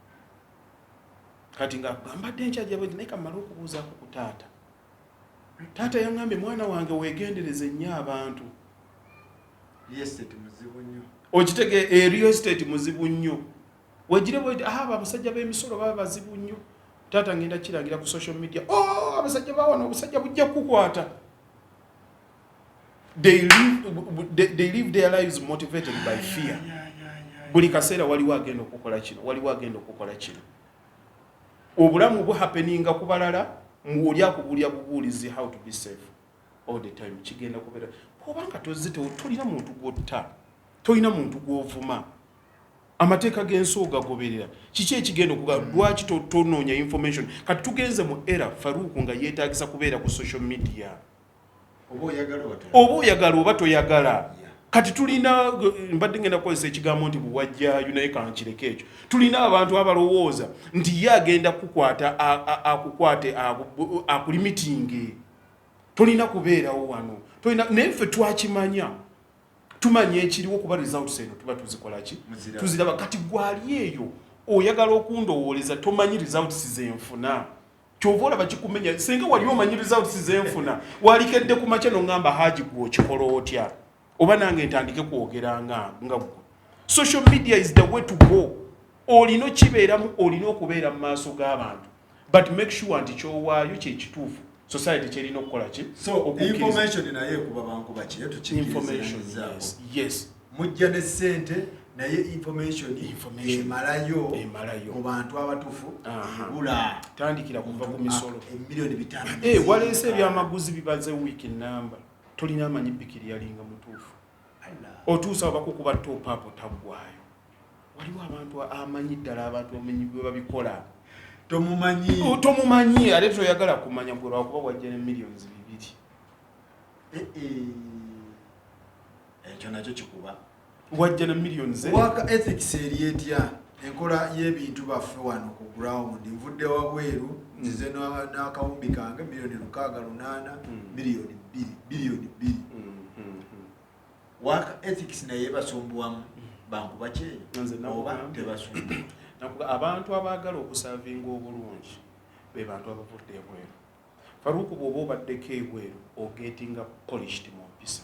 Kati nga mbadde nkyajja bwe nti, naye kamale okubuuzaako ku taata. Taata yaŋŋambye, mwana wange, weegendereze nnyo abantu. Real estate muzibu nnyo. Okitege, real estate muzibu nnyo. Wegire bwe aba abasajja b'emisolo baba bazibu nnyo. Taata ngenda kirangira ku social media. Oh, abasajja bawano, obusajja bujja kukukwata. They live their lives motivated by fear. Buli kaseera waliwo agenda okukola kino, waliwo agenda okukola kino. Obulamu buhappeninga ku balala, oli akubuulya bubuulizi how to be safe all the time. Kigenda kubeera bw'obanga tozzi, tolina muntu gwotta. Tolina muntu gw'ovuma, amateeka g'ensi ogagoberera. Kiki ekigenda okuga? Lwaki tonoonya information? Kati tugenze mu era, Faruku, nga yeetagisa kubeera ku social media. Oba oyagala oba oba oyagala oba toyagala. Kati tulina, mbadde ngenda kukozesa ekigambo nti buwajjaayo, naye kankireko ekyo. Tulina abantu abalowooza nti ye agenda kukwata akukwate akulimitinge, tolina kubeerawo wano, tolina. Naye ffe twakimanya, tumanya ekiriwo, kuba results eno tuba tuzikola ki? Muziraba. Tuziraba. Kati gwali eyo oyagala okundowooleza tomanyi results zenfuna, kyova olaba kikumenya. Singa wali omanyi results zenfuna, walikedde ku makya noŋŋamba, "Haji, gwe okikola otya?" Oba nange ntandike kwogera nga gwe. Social media is the way to go. Olina okibeeramu, olina okubeera mu maaso g'abantu, but make sure nti kyowaayo kyekituufu society kyerina okukola ki? So Okukkiriza. information naye ekuba bankuba kiyo. Information. Tukikkirizaako. Yes. Mujja ne sente, naye information Information. emalayo Emalayo. mu bantu abatufu Aha. ebula. Tandikira kuva ku misolo. Emiliyoni 5. Eh, waleese ebyamaguzi bibaze wiiki namba, tolina amanyi bikiri yalinga mutuufu. Otuusa bakukuba top up, taggwayo. Waliwo abantu amanyi ddala, abantu amanyi bwe babikola. Tomumanyi. Oh, tomumanyi, ate toyagala kumanya gwe lwakuba wajja ne millions 2. Eh, eh. Ekyo nakyo kikuba. Wajja ne millions. Work ethics eri etya, enkola y'ebintu baffe wano ku ground? Nvudde wabweru, nzize n'akawumbi kange, miliyoni 6, 8, miliyoni 2, biliyoni 2. Work ethics naye basumbuwamu bankuba kyeyo? Nze Oba nakugambye. tebasumbuwa? Abantu abaagala okusavinga obulungi be bantu abavudde ebweru. Faruku, bw'oba obaddeko ebweru, ogetinga polished mu mpisa,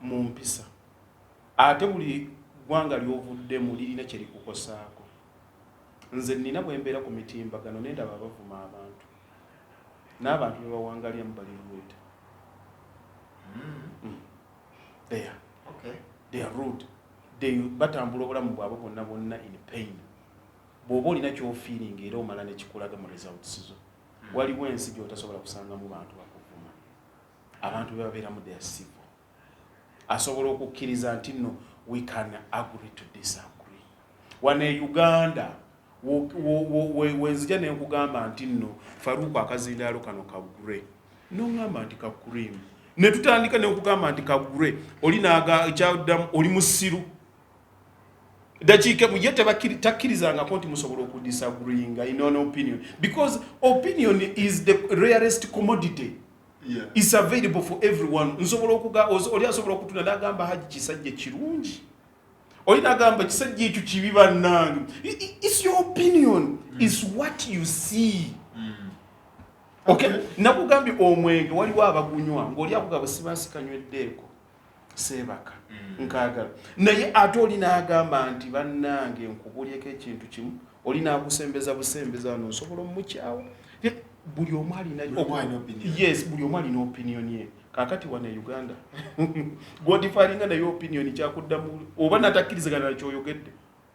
mu mpisa. Ate buli ggwanga ly'ovuddemu lirina kye likukosaako. Nze nina bwe mbeera ku mitimbagano nendaba abavuma abantu, n'abantu be bawangaliramu bali rude. They are they are rude. They batambula obulamu bwabwe bwonna bwonna in pain. Bw'oba olina kyofeeling, era omala nekikulaga mu results zo. Waliwo ensi gy'otasobola kusangamu bantu bakuvuma. Abantu be babeeramu, they are civil. Asobola okukkiriza nti nno we can agree to disagree. Wano e Uganda wenzija nenkugamba nti nno, "Faruku, akazindaalo kano ka grey," noŋŋamba nti ka cream, ne tutandika nenkugamba nti ka grey, oli naga kyaddamu, "Oli musiru." Dakiika ye takkirizangako nti musobola okudisagreeinga in an opinion, because opinion is the rarest commodity. Is available for everyone. Nsobola okuga oli asobola okutunda n'agamba, "Haji kisajja kirungi," oli n'agamba, "Kisajja ekyo kibi." Bannange, it's your opinion, is what you see. Okay, nakugambye omwenge waliwo abagunywa ng'oli akugamba, "Siba nsikanyweddeeko seebaka." Nkaagala, naye ate oli n'agamba nti, "Bannange, nkubulyeko ekintu kimu." Oli n'akusembeza busembeza wano, nsobola omukyawa. Buli omu alina Buli omu alina opinion. Yes, buli omu alina opinion ye. Kaakati wano e Uganda gwodifalinga naye opinion kyakuddamu, oba natakkirizagana nakyoyogedde,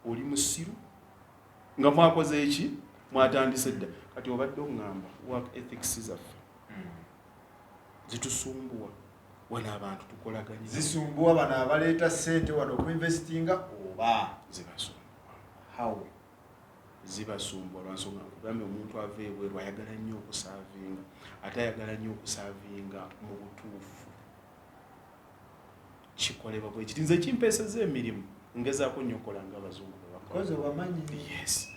"Oli musiru." Nga mwakoze eki? Mwatandise dda. Kati obadde oŋŋamba work ethics zaffe zitusumbuwa wano, abantu tukolaganye. Zisumbuwa bano abaleeta ssente wano okuinvestinga oba? Zibasumbuwa. How? Zibasumbuwa lwansonga nkugambye, omuntu ava ebweru ayagala nnyo okusaavinga, ate ayagala nnyo okusaavinga mu butuufu. Kikolebwa bwe kiti. Nze kimpeeseza emirimu, ngezaako nnyo okukola nga abazungu bwe bakola. Kozi obamanyi. Yes,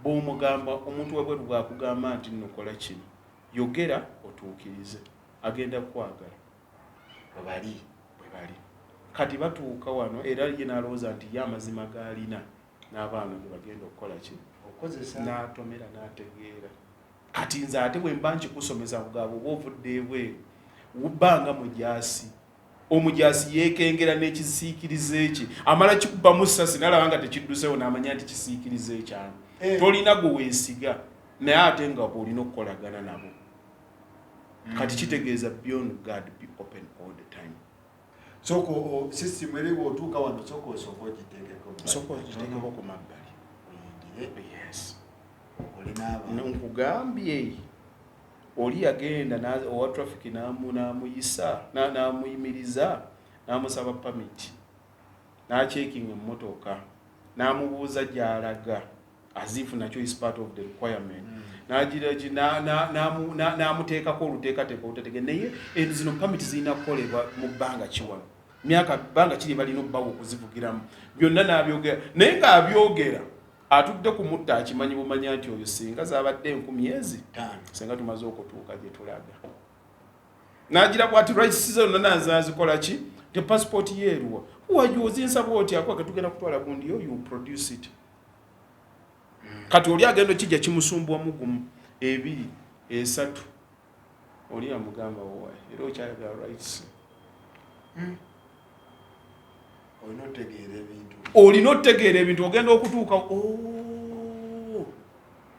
bw'omugamba omuntu wabweru bw'akugamba nti nno kola kino, yogera otuukirize, agenda kukwagala. Webali. Bwe bali. Kati batuuka wano, era ye n'alowooza nti ye amazima g'alina n'abaana ge bagenda okukola ki? Okukozesa. N'atomera n'ategeera. Kati nze ate bwe mba nkikusomesa, nkugamba oba ovudde ebweru, bbanga mujaasi. Omujaasi yeekengera n'ekisiikirize kye, amala kikubamu sasi nalaba nga tekiddusewo, n'amanya nti kisiikirize kyange. Tolina gwe weesiga, naye ate nga bw'olina okukolagana nabo. Kati kitegeeza be on guard, be open all the time. Sooka system eri bw'otuuka wano, sooka osooka ogiteekeko mu Sooka bbali. ogitekeko ku mabbali. Oyingire. Yes. Okole n'abantu. Nkugambye, oli yagenda owa traffic n'amuyisa, n'amuyimiriza. N'amusaba permit, n'acheckinga emmotoka, n'amubuuza gy'alaga, as if nakyo is part of the requirement. N'agira n'amuteekako oluteekateeka olutatege. Naye zino permit zirina kukolebwa mu bbanga kiwano, myaka bbanga kiri balina obbawo okuzivugiramu, byonna n'abyogera. Naye ng'abyogera atudde ku mutta, akimanyi bumanya nti oyo singa zabadde 10,000 5. Singa tumaze okutuuka gye tulaga. N'agira bwati, rights zonna nazikola ki, te passport yeeruwa wayo ozinsaba otya? Kwake tugenda kutwala gundi yo, you produce it. Kati oli agenda okijja kimusumbuwamu gumu, ebiri, esatu, oli amugamba, "Wowa, era okyayagala rights?" Olina otegeera ebintu. Olina otegeera ebintu. Ogenda okutuuka, oh,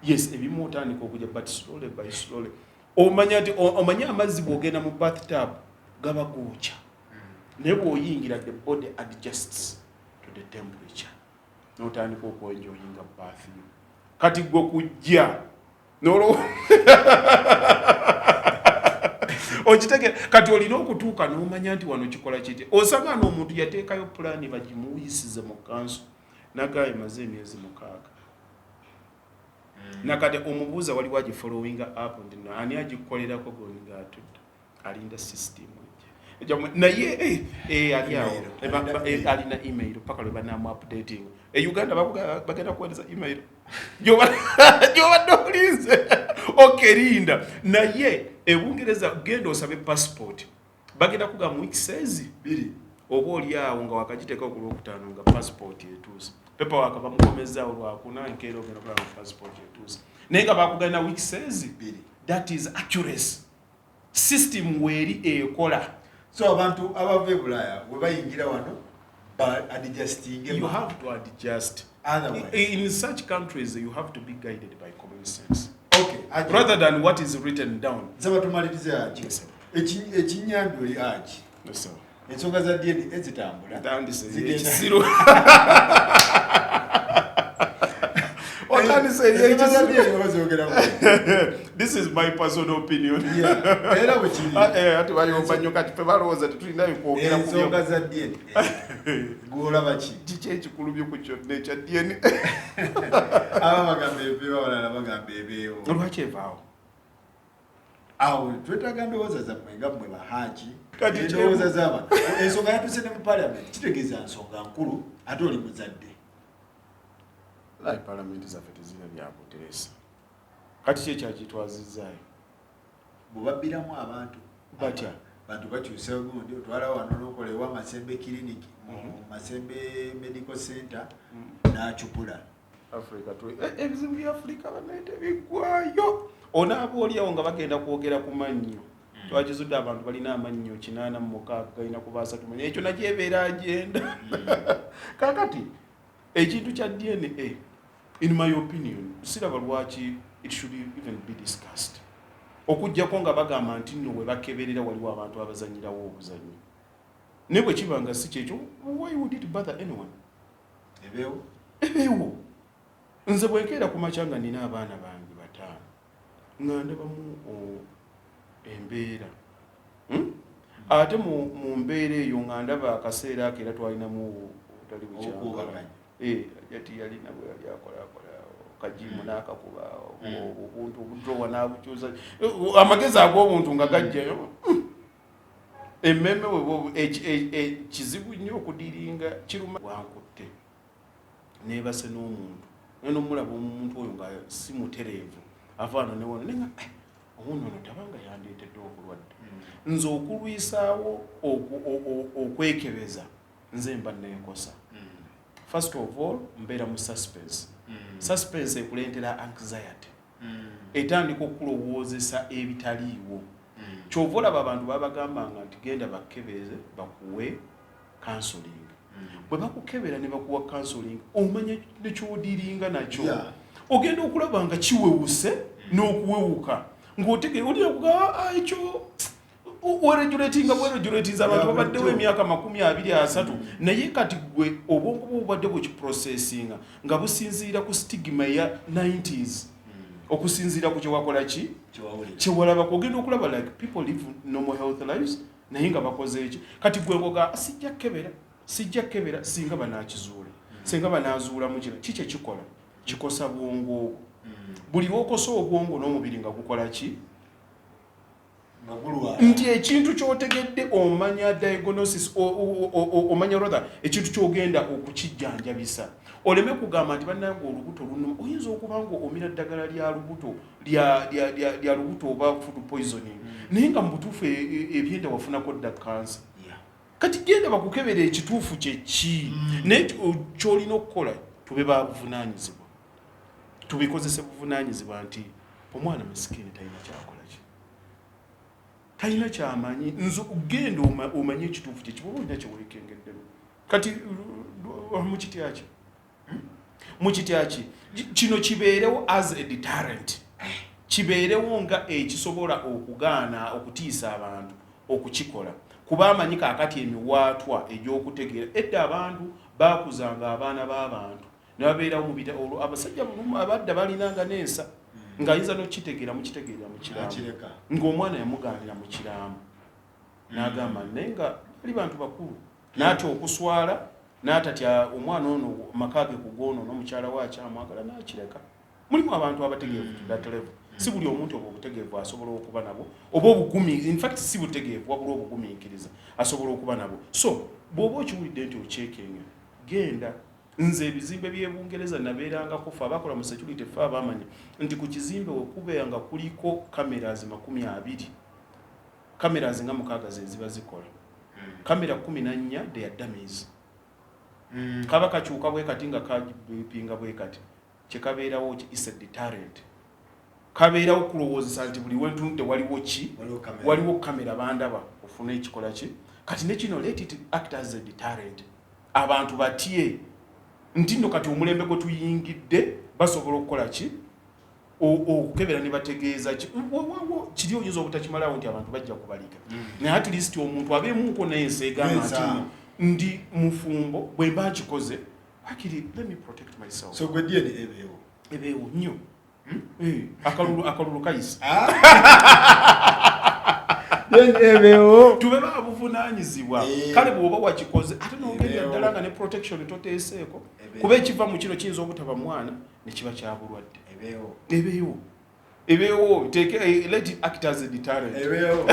yes, ebimu otandika okujja, but slowly by slowly. Omanya nti omanye amazzi bw'ogenda mu bathtub gaba gookya, naye bw'oyingira, the body adjusts to the temperature, n'otandika okwenjoyinga bath yo. Kati gwe kujja nolo okitegera. Kati olina okutuuka n'omanya nti wano kikola kiti. Osanga n'omuntu yateekayo pulaani bagimuyisize mu kanso, nagaye maze emyezi 6. Nakati omubuuza, waliwo agifollowinga up nti ani agikukolerako? Gondi ngaatudde alinda system ejje. Naye ali awo. Email. Alina email paka lwe banamu updating. E Uganda bagenda kuweereza email gyobadde olinze. Okay, linda. Naye ebungereza genda osabe passport, bagenda kugamba mu weeks ezi 2. Oba oli awo nga wakagiteekako ku Lwokutaano nga passport etuuse, paperwork bamukomezaawo Lwakuna, enkeera ogenda kulaba nga passport etuuse, naye nga bakugana weeks ezi 2. That is accuracy. System weeri ekola. So abantu abava e Bulaaya bwe bayingira wano ba adjusting. You have to adjust. Otherwise. In such countries you have to be guided by common sense Okay, Haji. rather than what is written down. Nsaba tumalirize, Haji. Yes, sir. Ekinyambi oli, Haji. Yes, sir. Ensonga za DNA zitambula. Ntandise Zigenda. ekisiru, otandise eri Ensonga za ekisiru. DNA oba zogerako? This is my personal opinion. Yeah, era bwe kiri. Ah, ati bayomba nnyo. Kati fe balowooza tetulina kwogera ku byo. Ensonga za DNA gwolaba ki? Kiki ekikulubye ku kyonna ekya DNA? Aba bagamba ebeewo, abalala bagamba ebeewo. Lwaki evaawo? Awo twetaaga ndowooza zammwe nga mmwe bahaji. Kati Endowooza z'abantu, ensonga yatuuse ne mu parliament, kitegeeza nsonga nkulu, ate oli muzadde. Layi, palamenti zaffe tezirina byakuteesa. Kati ki ekyakitwazizaayo? Bwe babbiramu abantu. Batya? Bantu bakyusa gundi, otwala wano nokola ewa Masembe Clinic, mu Masembe Medical Center, n'acupula. Africa ebizibu bya Africa banaye tebiggwayo. Onaaba oliawo nga bagenda kwogera ku mannyo. Twakizudde abantu balina amannyo 86, galina kuba 30. Ekyo nakyo ebeera agenda. Kakati ekintu kya DNA, in my opinion, siraba lwaki it should even be discussed, okugjako nga bagamba nti nno we bakeberera waliwo abantu abazanyirawo obuzannyo. Naye bwe kiba nga si kyekyo, why would it bother anyone? Ebeewo. Ebeewo. Nze bwenkeera ku makya nga nina abaana bange bataano nga ndabamu embeera, Ate mu mbeera eyo nga ndaba akaseera ako era twalinamu obutali bukyankala. Obukuubaganya. Eh, ati yalina bwe yali akolakola kajimu n'akakuba obuntu obudrawer n'abukyusa. Amagezi ag'obuntu nga gajjayo. Emmeme kizibu nnyo okudiringa, kiruma. Wankutte neebase n'omuntu, naye nomulaba omuntu oyo nga si mutereevu, avaana newano naye nga omuntu ono tabanga yandeetedde obulwadde. Nze okulwisaawo okwekebeza, nze mba neekosa. First of all, mbeera mu suspense. Suspense ekuleetera anxiety, etandika okulowoozesa ebitaliiwo. Kyova olaba abantu babagambanga nti genda bakebeze bakuwe counseling. Bwe bakukebera ne bakuwa counseling, omanya nekyodiringa nakyo. Ogenda okulaba nga kiwewuse n'okuwewuka ng'otegere olina kugaa, "Ah, ekyo weregulatinga bweregulatinza." Abantu babaddewo emyaka 20, 30, naye kati gwe obwongo bwo bubadde bukiprocessinga nga businziira ku stigma eya 90s, okusinziira ku kyewakola ki, Kyewawulira. Kyewalabako. Ogenda okulaba like people live normal health lives. Naye nga bakoze eki? Kati gwe ngoga sijja kukebera, sijja kukebera, singa banaakizuula, singa banaazuula mukira ki kyekikola, kikosa bwongo obwo. Buli lwokosa obwongo n'omubiri nga gukola ki? Nga gulwala. Nti ekintu kyotegedde, omanya diagnosis, omanya rather ekintu kyogenda okukijjanjabisa, oleme kugamba nti bannange olubuto lunuma. Oyinza okuba nga omira ddagala lya lubuto, lya lubuto oba food poisoning, naye nga mu butuufu ebyenda wafunako dda kansa. Kati genda bakukebera ekituufu kyeki. Naye kyolina okukola, tube babuvunaanyizibwa, tubikozese buvunaanyizibwa nti omwana misikini talina kyakola ki, talina kyamanyi. Nze genda omanye ekituufu kyeki, oba olina kyeweekengeddemu. Kati mukitya ki? Mukitya ki? Kino kibeerewo as a deterrent, kibeerewo nga ekisobola okugaana okutiisa abantu okukikola, kuba amanyi kaakati emiwaatwa egy'okutegeera. Edda abantu baakuzanga abaana b'abantu ne babeerawo mu bita. Olwo abasajja abadda balinanga n'ensa, ng'ayinza n'okukitegeera, mukitegeerera mu kiraamo. Akireka. Ng'omwana yamugaanira mu kiraamo n'agamba, naye nga bali bantu bakulu, n'atya okuswala, n'atatya omwana ono maka ge kugoonoona, omukyala we akyamwagala, n'akireka. Mulimu abantu abategeevu to that level. Si buli omuntu obwo obutegeevu asobola okuba nabwo, oba obugumi, in fact si butegeevu wabula obugumiikiriza asobola okuba nabwo. So bw'oba okiwulidde nti okyekenge, genda. Nze ebizimbe by'e Bungereza nabeerangako, fe abakola mu security, fe abamanya nti ku kizimbe wekubeera nga kuliko cameras 20, cameras nga 6 ze ziba zikola, kamera 14 they are dummies. Kaba kakyuka bwe kati nga kapinga bwe kati, kyekabeerawo is a deterrent, kabeerawo kulowoozesa nti buli wentunudde waliwo ki? Waliwo kamera. Waliwo kamera, bandaba, ofune ekikola ki. Kati ne kino, let it act as a deterrent, abantu batye nti nno kati omulembe gwe tuyingidde basobola okukola ki? Okukebera ne bategeeza ki. Kiri oyinza obutakimalawo nti abantu bajja kubalika, naye at least omuntu abeemuuko n'ensi egamba nti N'ensa. nno ndi mufumbo, bwe mba nkikoze hakiri let me protect myself. So gwe DNA ebeewo? Ebeewo nnyo. Eh, akalulu kayise. DNA ebeewo. Tube babuvunaanyizibwa. Eh. Kale bw'oba wakikoze ate nogenda Ebeewo. ddala nga ne protection toteeseeko, Ebeewo. kuba ekiva mu kino kiyinza obutaba mwana ne kiba kya bulwadde. Ebeewo. Ebeewo, ebeewo, teeke let it act as a deterrent. Ebeewo,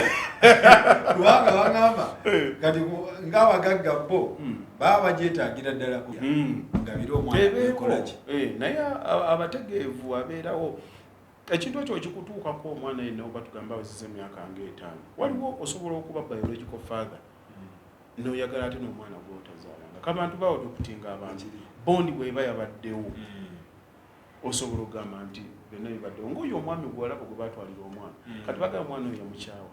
kubanga bagamba kati ng'abagagga bo baba bagyetaagira ddala ngabire omwana. Ebeewo. Ekolaki? Eh, naye abategeevu abeerawo. Ekintu ekyo ekikutuukako omwana yenna, oba tugamba aweziza emyaka nga 5, waliwo osobola okuba biological father noyagala ate n'omwana gwotazaalanga. Kabantu bawo tokutinga abantu, bond bweba yabaddewo, osobola okugamba nti byonna bibaddewo, ngaoyo omwami gwolaba gwe batwalira omwana. Kati bagamba omwana oyo yamukyawa,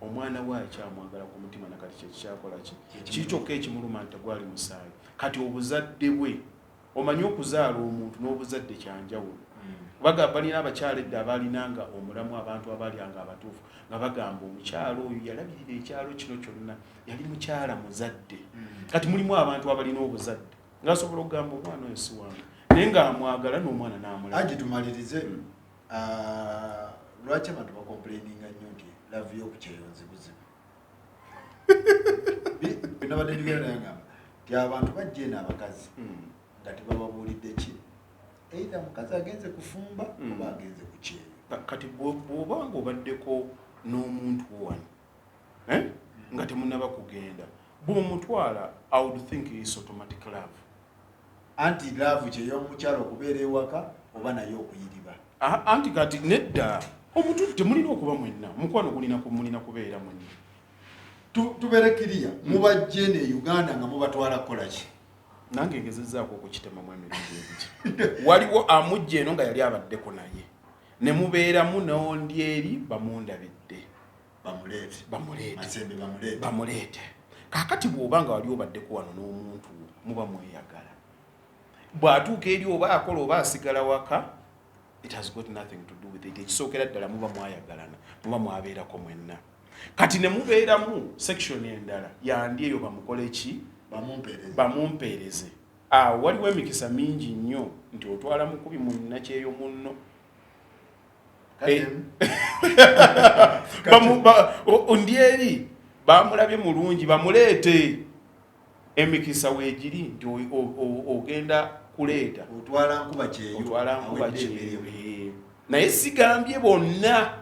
omwana we akyamwagala ku mutima, nakati kyekikyakola ki? Kiri kyokka ekimuluma nti tegwali musaayi. Kati obuzadde bwe, omanyi okuzaala omuntu n'obuzadde kyanjawulo. Bagamba balina abakyala edda abalinanga omulamu, abantu abalyanga abatuufu, nga bagamba omukyala oyo yalabirira ekyalo kino kyonna, yali mukyala muzadde. Kati mulimu abantu abalina obuzadde ngaasobola okugamba omwana oyo si wange, naye ng'amwagala n'omwana n'amulaba. Angi tumalirize. Ah, lwaki abantu bacomplaininga nnyo nti love y'okukyeyo nzibuzibu? Nabadde njogera naye, ngamba nti abantu bajja eno abakazi nga tebababuulidde ki, either mukazi agenze kufumba oba agenze ku kyeyo. Kati bw'oba nga obaddeko n'omuntu wano, eh? Nga temunaba kugenda, bw'omutwala, I would think is automatic love. Anti love kyey'omukyalo okubeera ewaka oba naye okuyiriba? Ah, anti kati nedda, omuntu temulina okuba mwenna, mukwano gulina mulina kubeera mwenna. Tubeere kiriya, mubajje eno e Uganda nga mubatwala kukola ki? Nange ngezezzaako okukitemamu emirundi ebiri. Waliwo amujja eno nga yali abaddeko naye ne mubeeramu n'ondi eri bamundabidde. Bamuleete. Bamuleete. Masembe bamuleete. Bamuleete. Kaakati bw'oba nga wali obaddeko wano n'omuntu wo, muba mweyagala, bw'atuuka eri oba akola oba asigala waka, it has got nothing to do with it. Ekisookera ddala muba mwayagalana, muba mwabeerako mwenna. Kati ne mubeeramu section endala yandi eyo, bamukole ki? Bamumpeereze. Bamumpeereze. Awo waliwo emikisa mingi nnyo nti otwala mukubi munnakyeyo munno. Kati Ndi eri. Bamulabye mulungi, bamuleete. Emikisa weegiri nti ogenda kuleeta. Otwala nkuba kyeyo. Otwala nkuba awedde emirimu. Kyeyo, naye sigambye bonna.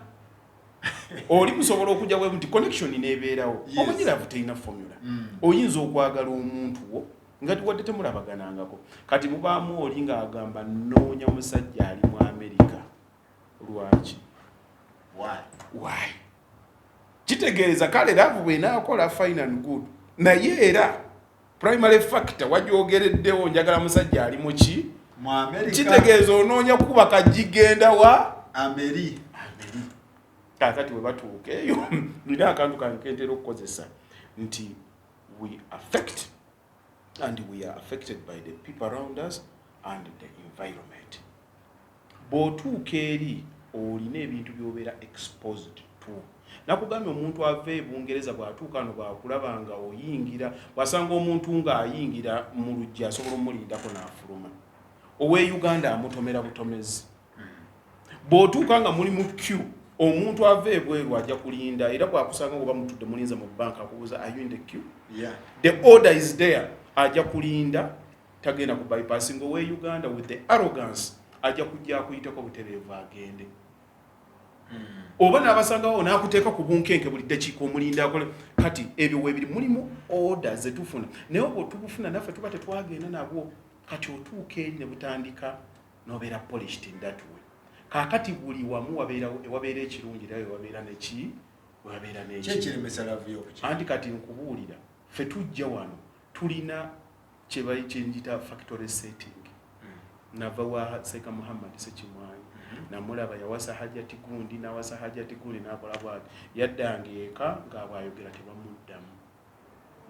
Oli musobola okujja bwe nti connection nebeerawo. Omanyi love terina formula. Oyinza okwagala omuntu wo nga wadde temulabaganangako. Kati mubaamu oli ng'agamba, "Nnoonya musajja ali mu Amerika." Lwaki? Why? Why? Kitegeeza kale love bwenaakola, fine and good, naye era primary factor wagyogereddewo, njagala musajja ali muki? Mu America. Kitegeeza onoonya kuba kagigenda wa? Ameri. Ameri. Kakati bwe batuuka eyo, nina akantu kange kentera okukozesa nti we affect and we are affected by the people around us and the environment. Bw'otuuka eri, olina ebintu by'obeera exposed to. Nakugambye, omuntu ava e Bungereza bw'atuuka no, bw'akulaba nga oyingira, bw'asanga omuntu ng'ayingira mu luggi, asobola omulindako n'afuluma. Ow'e Uganda amutomera butomezi. Bw'otuuka nga muli mu queue, omuntu ava ebweru ajja kulinda, era bwakusanga nga bamutudde mulinze mu banka, akubuuza, "Are you in the queue?" Yeah. The order is there, ajja kulinda, tagenda ku bypassing. Owe Uganda, with the arrogance, ajja kujja akuyitako butereevu agende, oba n'abasangawo n'akuteeka ku bunkenke buli ddakiika omulinda akole. Kati ebyo weebiri, mulimu order zetufuna, naye obwo tubufuna naffe tuba tetwagenda nabwo. Kati otuuka eri ne butandika n'obeera polished in that way. Kaakati buli wamu wabeera ekirungi, era wewabeera neki, wewabeera neki. Kyekiremesa love y'okukya. Anti kati nkubuulira, ffe tujja wano tulina kyenjita factory setting. Nava wa Seeka Muhammad Sekimwanyi, namulaba yawasa Hajati gundi, nawasa Hajati gundi, nakola bwati, yaddanga eka nga bwayogera tebamuddamu,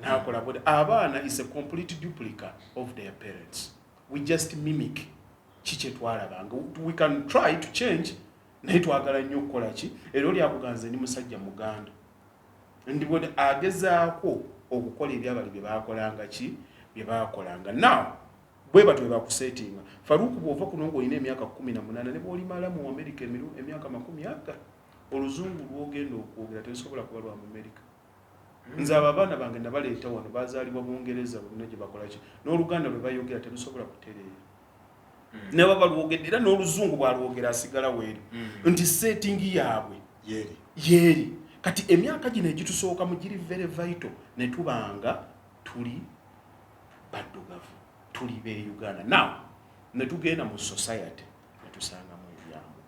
nakola bwati. Abaana is a complete duplicate of their parents. We just mimic ki kyetwalabanga. We can try to change, naye twagala nnyo okukola ki. Era oli akuganze, ndi musajja muganda, ndibone agezaako okukola ebyabali bye bakolanga ki, bye bakolanga. Now bwe batyo bwe bakusetinga. Faruku, bw'ova kuno ng'olina emyaka 18, ne bw'olimala mu Amerika emyaka 20, oluzungu lw'ogenda okwogera terusobola kuba lwa mu Amerika. Nze abo abaana bange nabaleeta wano, bazaalibwa Bungereza, bonna gye bakola ki, n'Oluganda lwe bayogera terusobola kutereera. Ne baba lwogedde, era n'oluzungu bwalwogera asigala weeri, nti setting yaabwe Yeri. Yeeri. Kati emyaka gino egitusookamu giri very vital, ne tubanga tuli baddugavu, tuli be Uganda. Now ne tugenda mu society ne tusangamu ebyamu.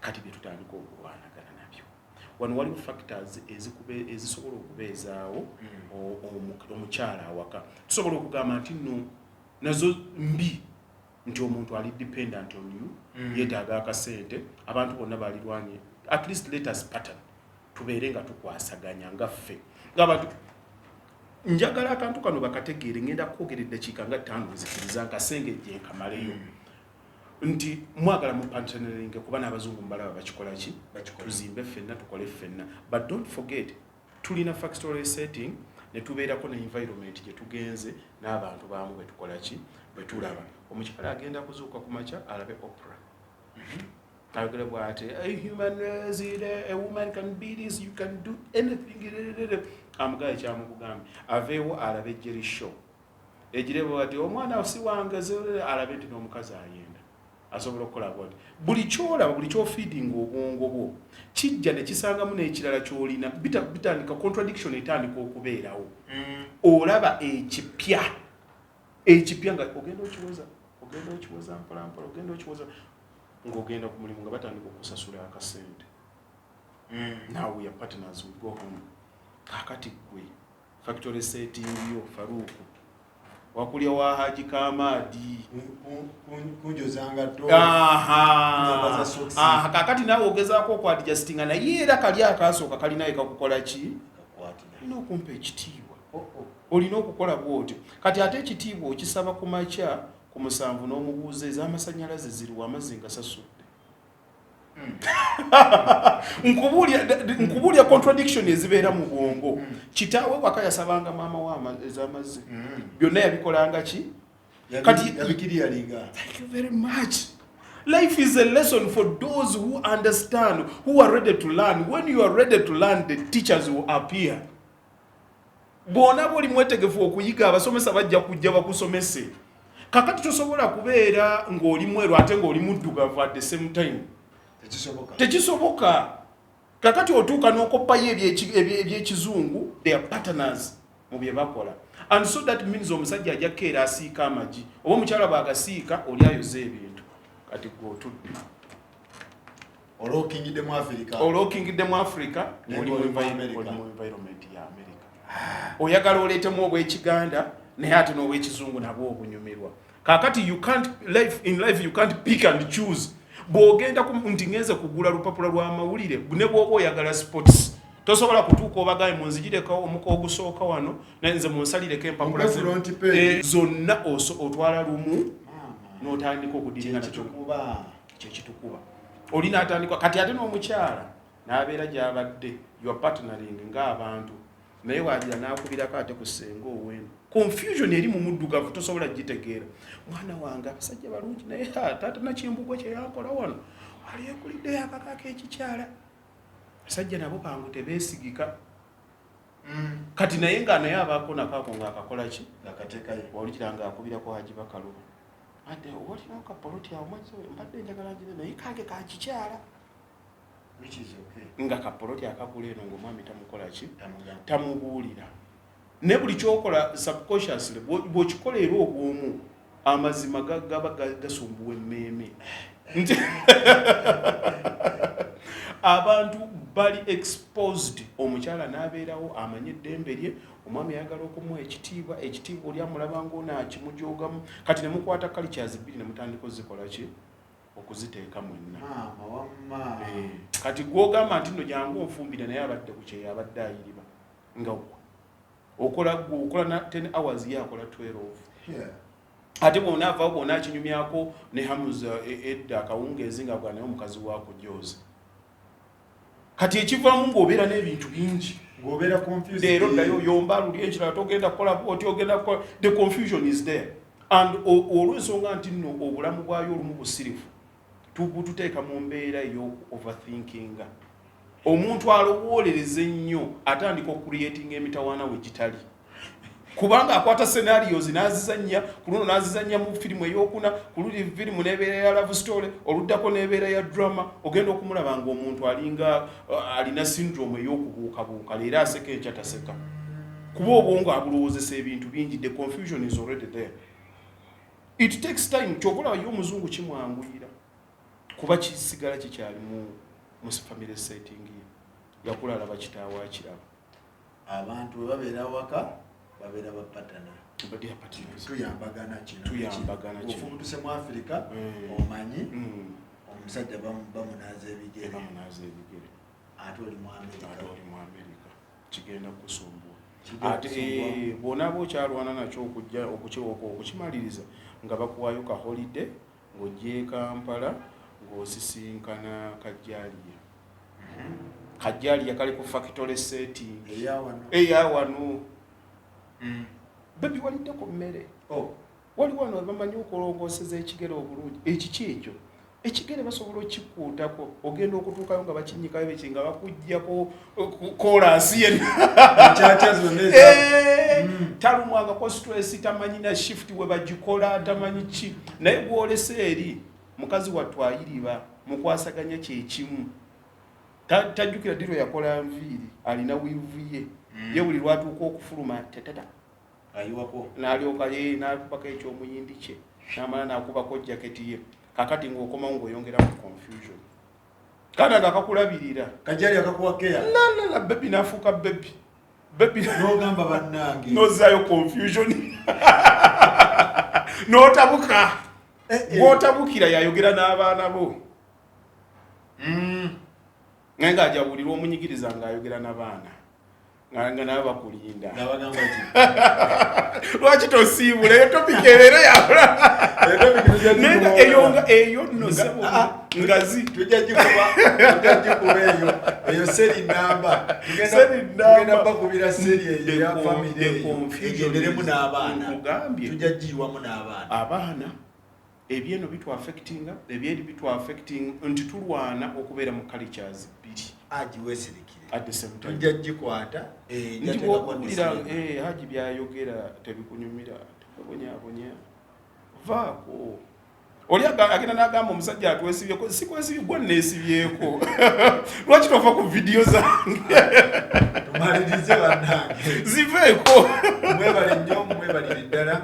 Kati bye tutandika okulwanagana nabyo wano, waliwo factors ezisobola okubeezaawo omukyala awaka. Tusobola okugamba nti nno nazo mbi, nti omuntu ali dependent on you, yeetaaga akasente. Abantu bonna balirwanye. At least let us pattern, tubeere nga tukwasaganya nga ffe ngaabantu. Njagala akantu kano bakategeere. Ngenda kwogera eddakiika nga 5, nzikiriza nkasengejje nkamaleyo, nti mwagala mupartneringe kuba n'abazungu mubalaba bakikola ki. Bakikola. Tuzimbe ffenna, tukole ffenna, but don't forget tulina factory setting, ne tubeerako ne environment gye tugenze n'abantu baamu bwe tukola ki, bwe tulaba. Omukyala agenda kuzuuka ku makya alabe Oprah ayogere bw'ati, "A human race, a woman can be this, you can do anything." Amugaye kyamukugambye, aveewo alabe Jerry Show egireba ati omwana si wange, alabe nti n'omukazi ayenda asobola okukola bwati. Buli kyolaba, buli kyofeedinga obwongo bwo, kijja ne kisangamu n'ekirala kyolina. Bitandika contradiction etandika okubeerawo. Olaba ekipya, ekipya nga ogenda okiwoza, ogenda okiwoza mpolampola, ogenda okiwoza ng'ogenda ku mulimu nga batandika okusasula akasente. Now we are partners, we go home. Kakati gwe factory setting yo, Faruku, wakulya wa Haji Kamadi. Kunjozanga to. Aha. Nyambaza socks. Aha, kakati naawe ogezaako okwadjustinga, naye era kali akasooka kalinaye kakukola ki? Kakwatira. Olina okumpa ekitiibwa, Oh, oh. olina okukola bwotyo. Kati ate ekitiibwa okisaba ku makya ku 7 n'omubuuza, ez'amasannyalaze ziriwa, amazzi nga sasudde? Nkubuulira contradiction ezibeera mu bwongo. Kitaawe waka yasabanga maama we ez'amazzi, byonna yabikolanga ki. Yabikiriyalinga. Thank you very much. Life is a lesson for those who understand, who are ready to learn. When you are ready to learn, the teachers will appear. Bw'onaaba oli mwetegefu okuyiga, abasomesa bajja kujja bakusomese. Kakati tosobola kubeera ng'oli mweru ate ng'oli muddugavu at the same time. Tekisoboka. Tekisoboka. Kakati otuuka n'okoppayo ebyekizungu. They are partners mu bye bakola, and so that means omusajja ajja kukeera asiika amagi, oba omukyala bw'agasiika, oli ayoza ebintu. Kati gwe otudde. Olwokingidde mu Afirika. Olwokingidde mu Africa. Naye oli mu ng'oli mu America. Oli mu environment ya America, oyagala oleetemu obwekiganda, naye ate n'obwekizungu nabwo obunyumirwa. Kakati you can't life, in life you can't pick and choose. Bw'ogenda nti ngenze kugula lupapula lw'amawulire, ne bw'oba oyagala sports, tosobola kutuuka obagaye munzigireko omuka ogusooka wano, naye nze munsalireko empapula. Mumpe front page. Eh, zonna otwala lumu n'otandika okudiringa nakyo. Kyekitukuba. Kyekitukuba. Oli n'atandika kati ate n'omukyala n'abeera gy'abadde, you are partnering ng'abantu, naye wagira n'akubirako ate ku ssenga ow'eno. Confusion eri mu muddugavu tosobola gitegeera. Mwana wange, abasajja balungi, naye ha, taata Nakimbugwe kyeyankola wano, alyekuliddeyo akaka k'ekikyala. Abasajja nabo bangu, tebeesigika. Kati naye nga naye abaako nakaako ng'akakola ki? Ngakateekayo. Walugira nga akubirako Haji Bakaluba ate olinawo kapoloti awo, mbadde njagala ngire, naye kange kakikyala. Which is okay. Nga kapoloti akagula eno ngaomwami tamukola ki? Tamugamba. Tamubuulira. Naye buli kyokola subconsciously, bw'okikola era obwomu, amazima gaba gasumbuwa emmeeme. Nti abantu bali exposed. Omukyala n'abeerawo amanye eddembe lye, omwami ayagala okumuwa ekitiibwa. Ekitiibwa oli amulaba ngaono akimujogamu. Kati ne mukwata cultures bbiri ne mutandika ozikola ki? Okuziteeka mwenna. Maama wamma. Eh, kati gwogamba nti nno jangu onfumbire, naye abadde ku kyeyo, abadde ayiriba nga gwe okola. Gwe okola na 10 hours, ye akola 12. Ate bw'onaavaawo, bw'onaakinyumyako ne Hamuza edda akawungeezi nga bwa naye omukazi waakujooza. Kati ekivaamu ng'obeera n'ebintu bingi. Ng'obeera confused. Leero ddayo yomba luli, ekirala togenda kukola bwoti, ogenda kukola. The confusion is there, and olw'ensonga nti nno obulamu bwayo olumu busirifu, tubututeeka mu mbeera ey'oku overthinkinga. Omuntu alowoolereza ennyo atandika okucreatinga emitawaana we gitali, kubanga akwata scenarios n'azizannya. Ku luno n'azizannya mu firimu eyokuna, ku luli firimu n'ebeera ya love story, oluddako n'ebeera ya drama. Ogenda okumulaba nga omuntu alinga alina syndrome ey'okubuukabuuka, leero aseka, enkya taseka, kuba obwongo abulowoozesa ebintu bingi. The confusion is already there. It takes time. Kyova olaba ye omuzungu kimwanguyira, kuba kisigala kikyali mu family setting. Ye yakula alaba kitaawe akiraba. Abantu bwe babeera awaka babeera bapatana. But they are partners. Tuyambagana kino. Tuyambagana kino. Ofubutuse mu Afirika, omanyi omusajja bamunaaza ebigere. Bamunaaza ebigere. Ate oli mu Amerika. Ate oli mu Amerika, kigenda kusumbuwa. Kijja Ate kusumbuwa. eh, bw'onaaba okyalwana nakyo okujja okukimaliriza nga bakuwaayo ka holiday ng'ojja e Kampala, ng'osisinkana Kajjaliya. Kajjaliya kali ku factory setting. Eyawano. Eyawano. Baby, walidde ku mmere? Oh. Wali wano bamanyi okulongooseza ekigere obulungi. Ekiki ekyo ekigere basobola okikuutako, ogenda okutuukayo nga bakinyikayo beki, nga bakugjako kolansi yenna. Enkyakya zonna Eh, talumwangako stress, tamanyi na shift we bagikola, tamanyi ki. Naye gwolese eri mukazi wattu ayiriba mukwasaganya kyekimu. Tajjukira diro yakola nviiri, alina weave ye. Ye buli lwatuuka okufuluma tetata Ayiwako. N'alyoka ye n'akubako ekyomuyindi kye, n'amala n'akubako jaketi ye. Kakati ng'okomawo ng'oyongeramu confusion, kana nga kakulabirira. Kajjali akakuwa care. Lalala, baby n'afuuka baby baby. N'ogamba bannange. Nozaayo confusion n'otabuka. Eh, eh. Bw'otabukira yayogera n'abaana bo, naye ng'ajawulirwa omunyigiriza ng'ayogera n'abaana nga nabo bakulinda. Ng'abagamba ki? Lwaki tosiibula? Eyo topic ebeera yabula. Eyo topic tujja Naye nga gikuba. eyo nga eyo nno sebo Ah, ngazi. Tujja gikuba eyo seri namba. Seri namba. Tugenda bakubira seri eyo The eya family the eyo confusion egenderemu n'abaana. Nkugambye. Tujja giyiwamu n'abaana. Abaana Ebyeno bitwaffectinga, ebyeri bitwaffectinga, nti tulwana okubeera mu cultures bbiri Haji, weesirikire. At the same time. Tujja gikwata, Nti njateekako bw'owulira disclaimer. Haji byayogera tebikunyumira, tebonyabonya, vaako. Oli agenda n'agamba omusajja atwesibyeko. Sikwesibye, gwe neesibyeko. Lwaki tova ku vidiyo zange? Tumalirize, bannange. Ziveeko. Mwebale nnyo, mwebalire ddala.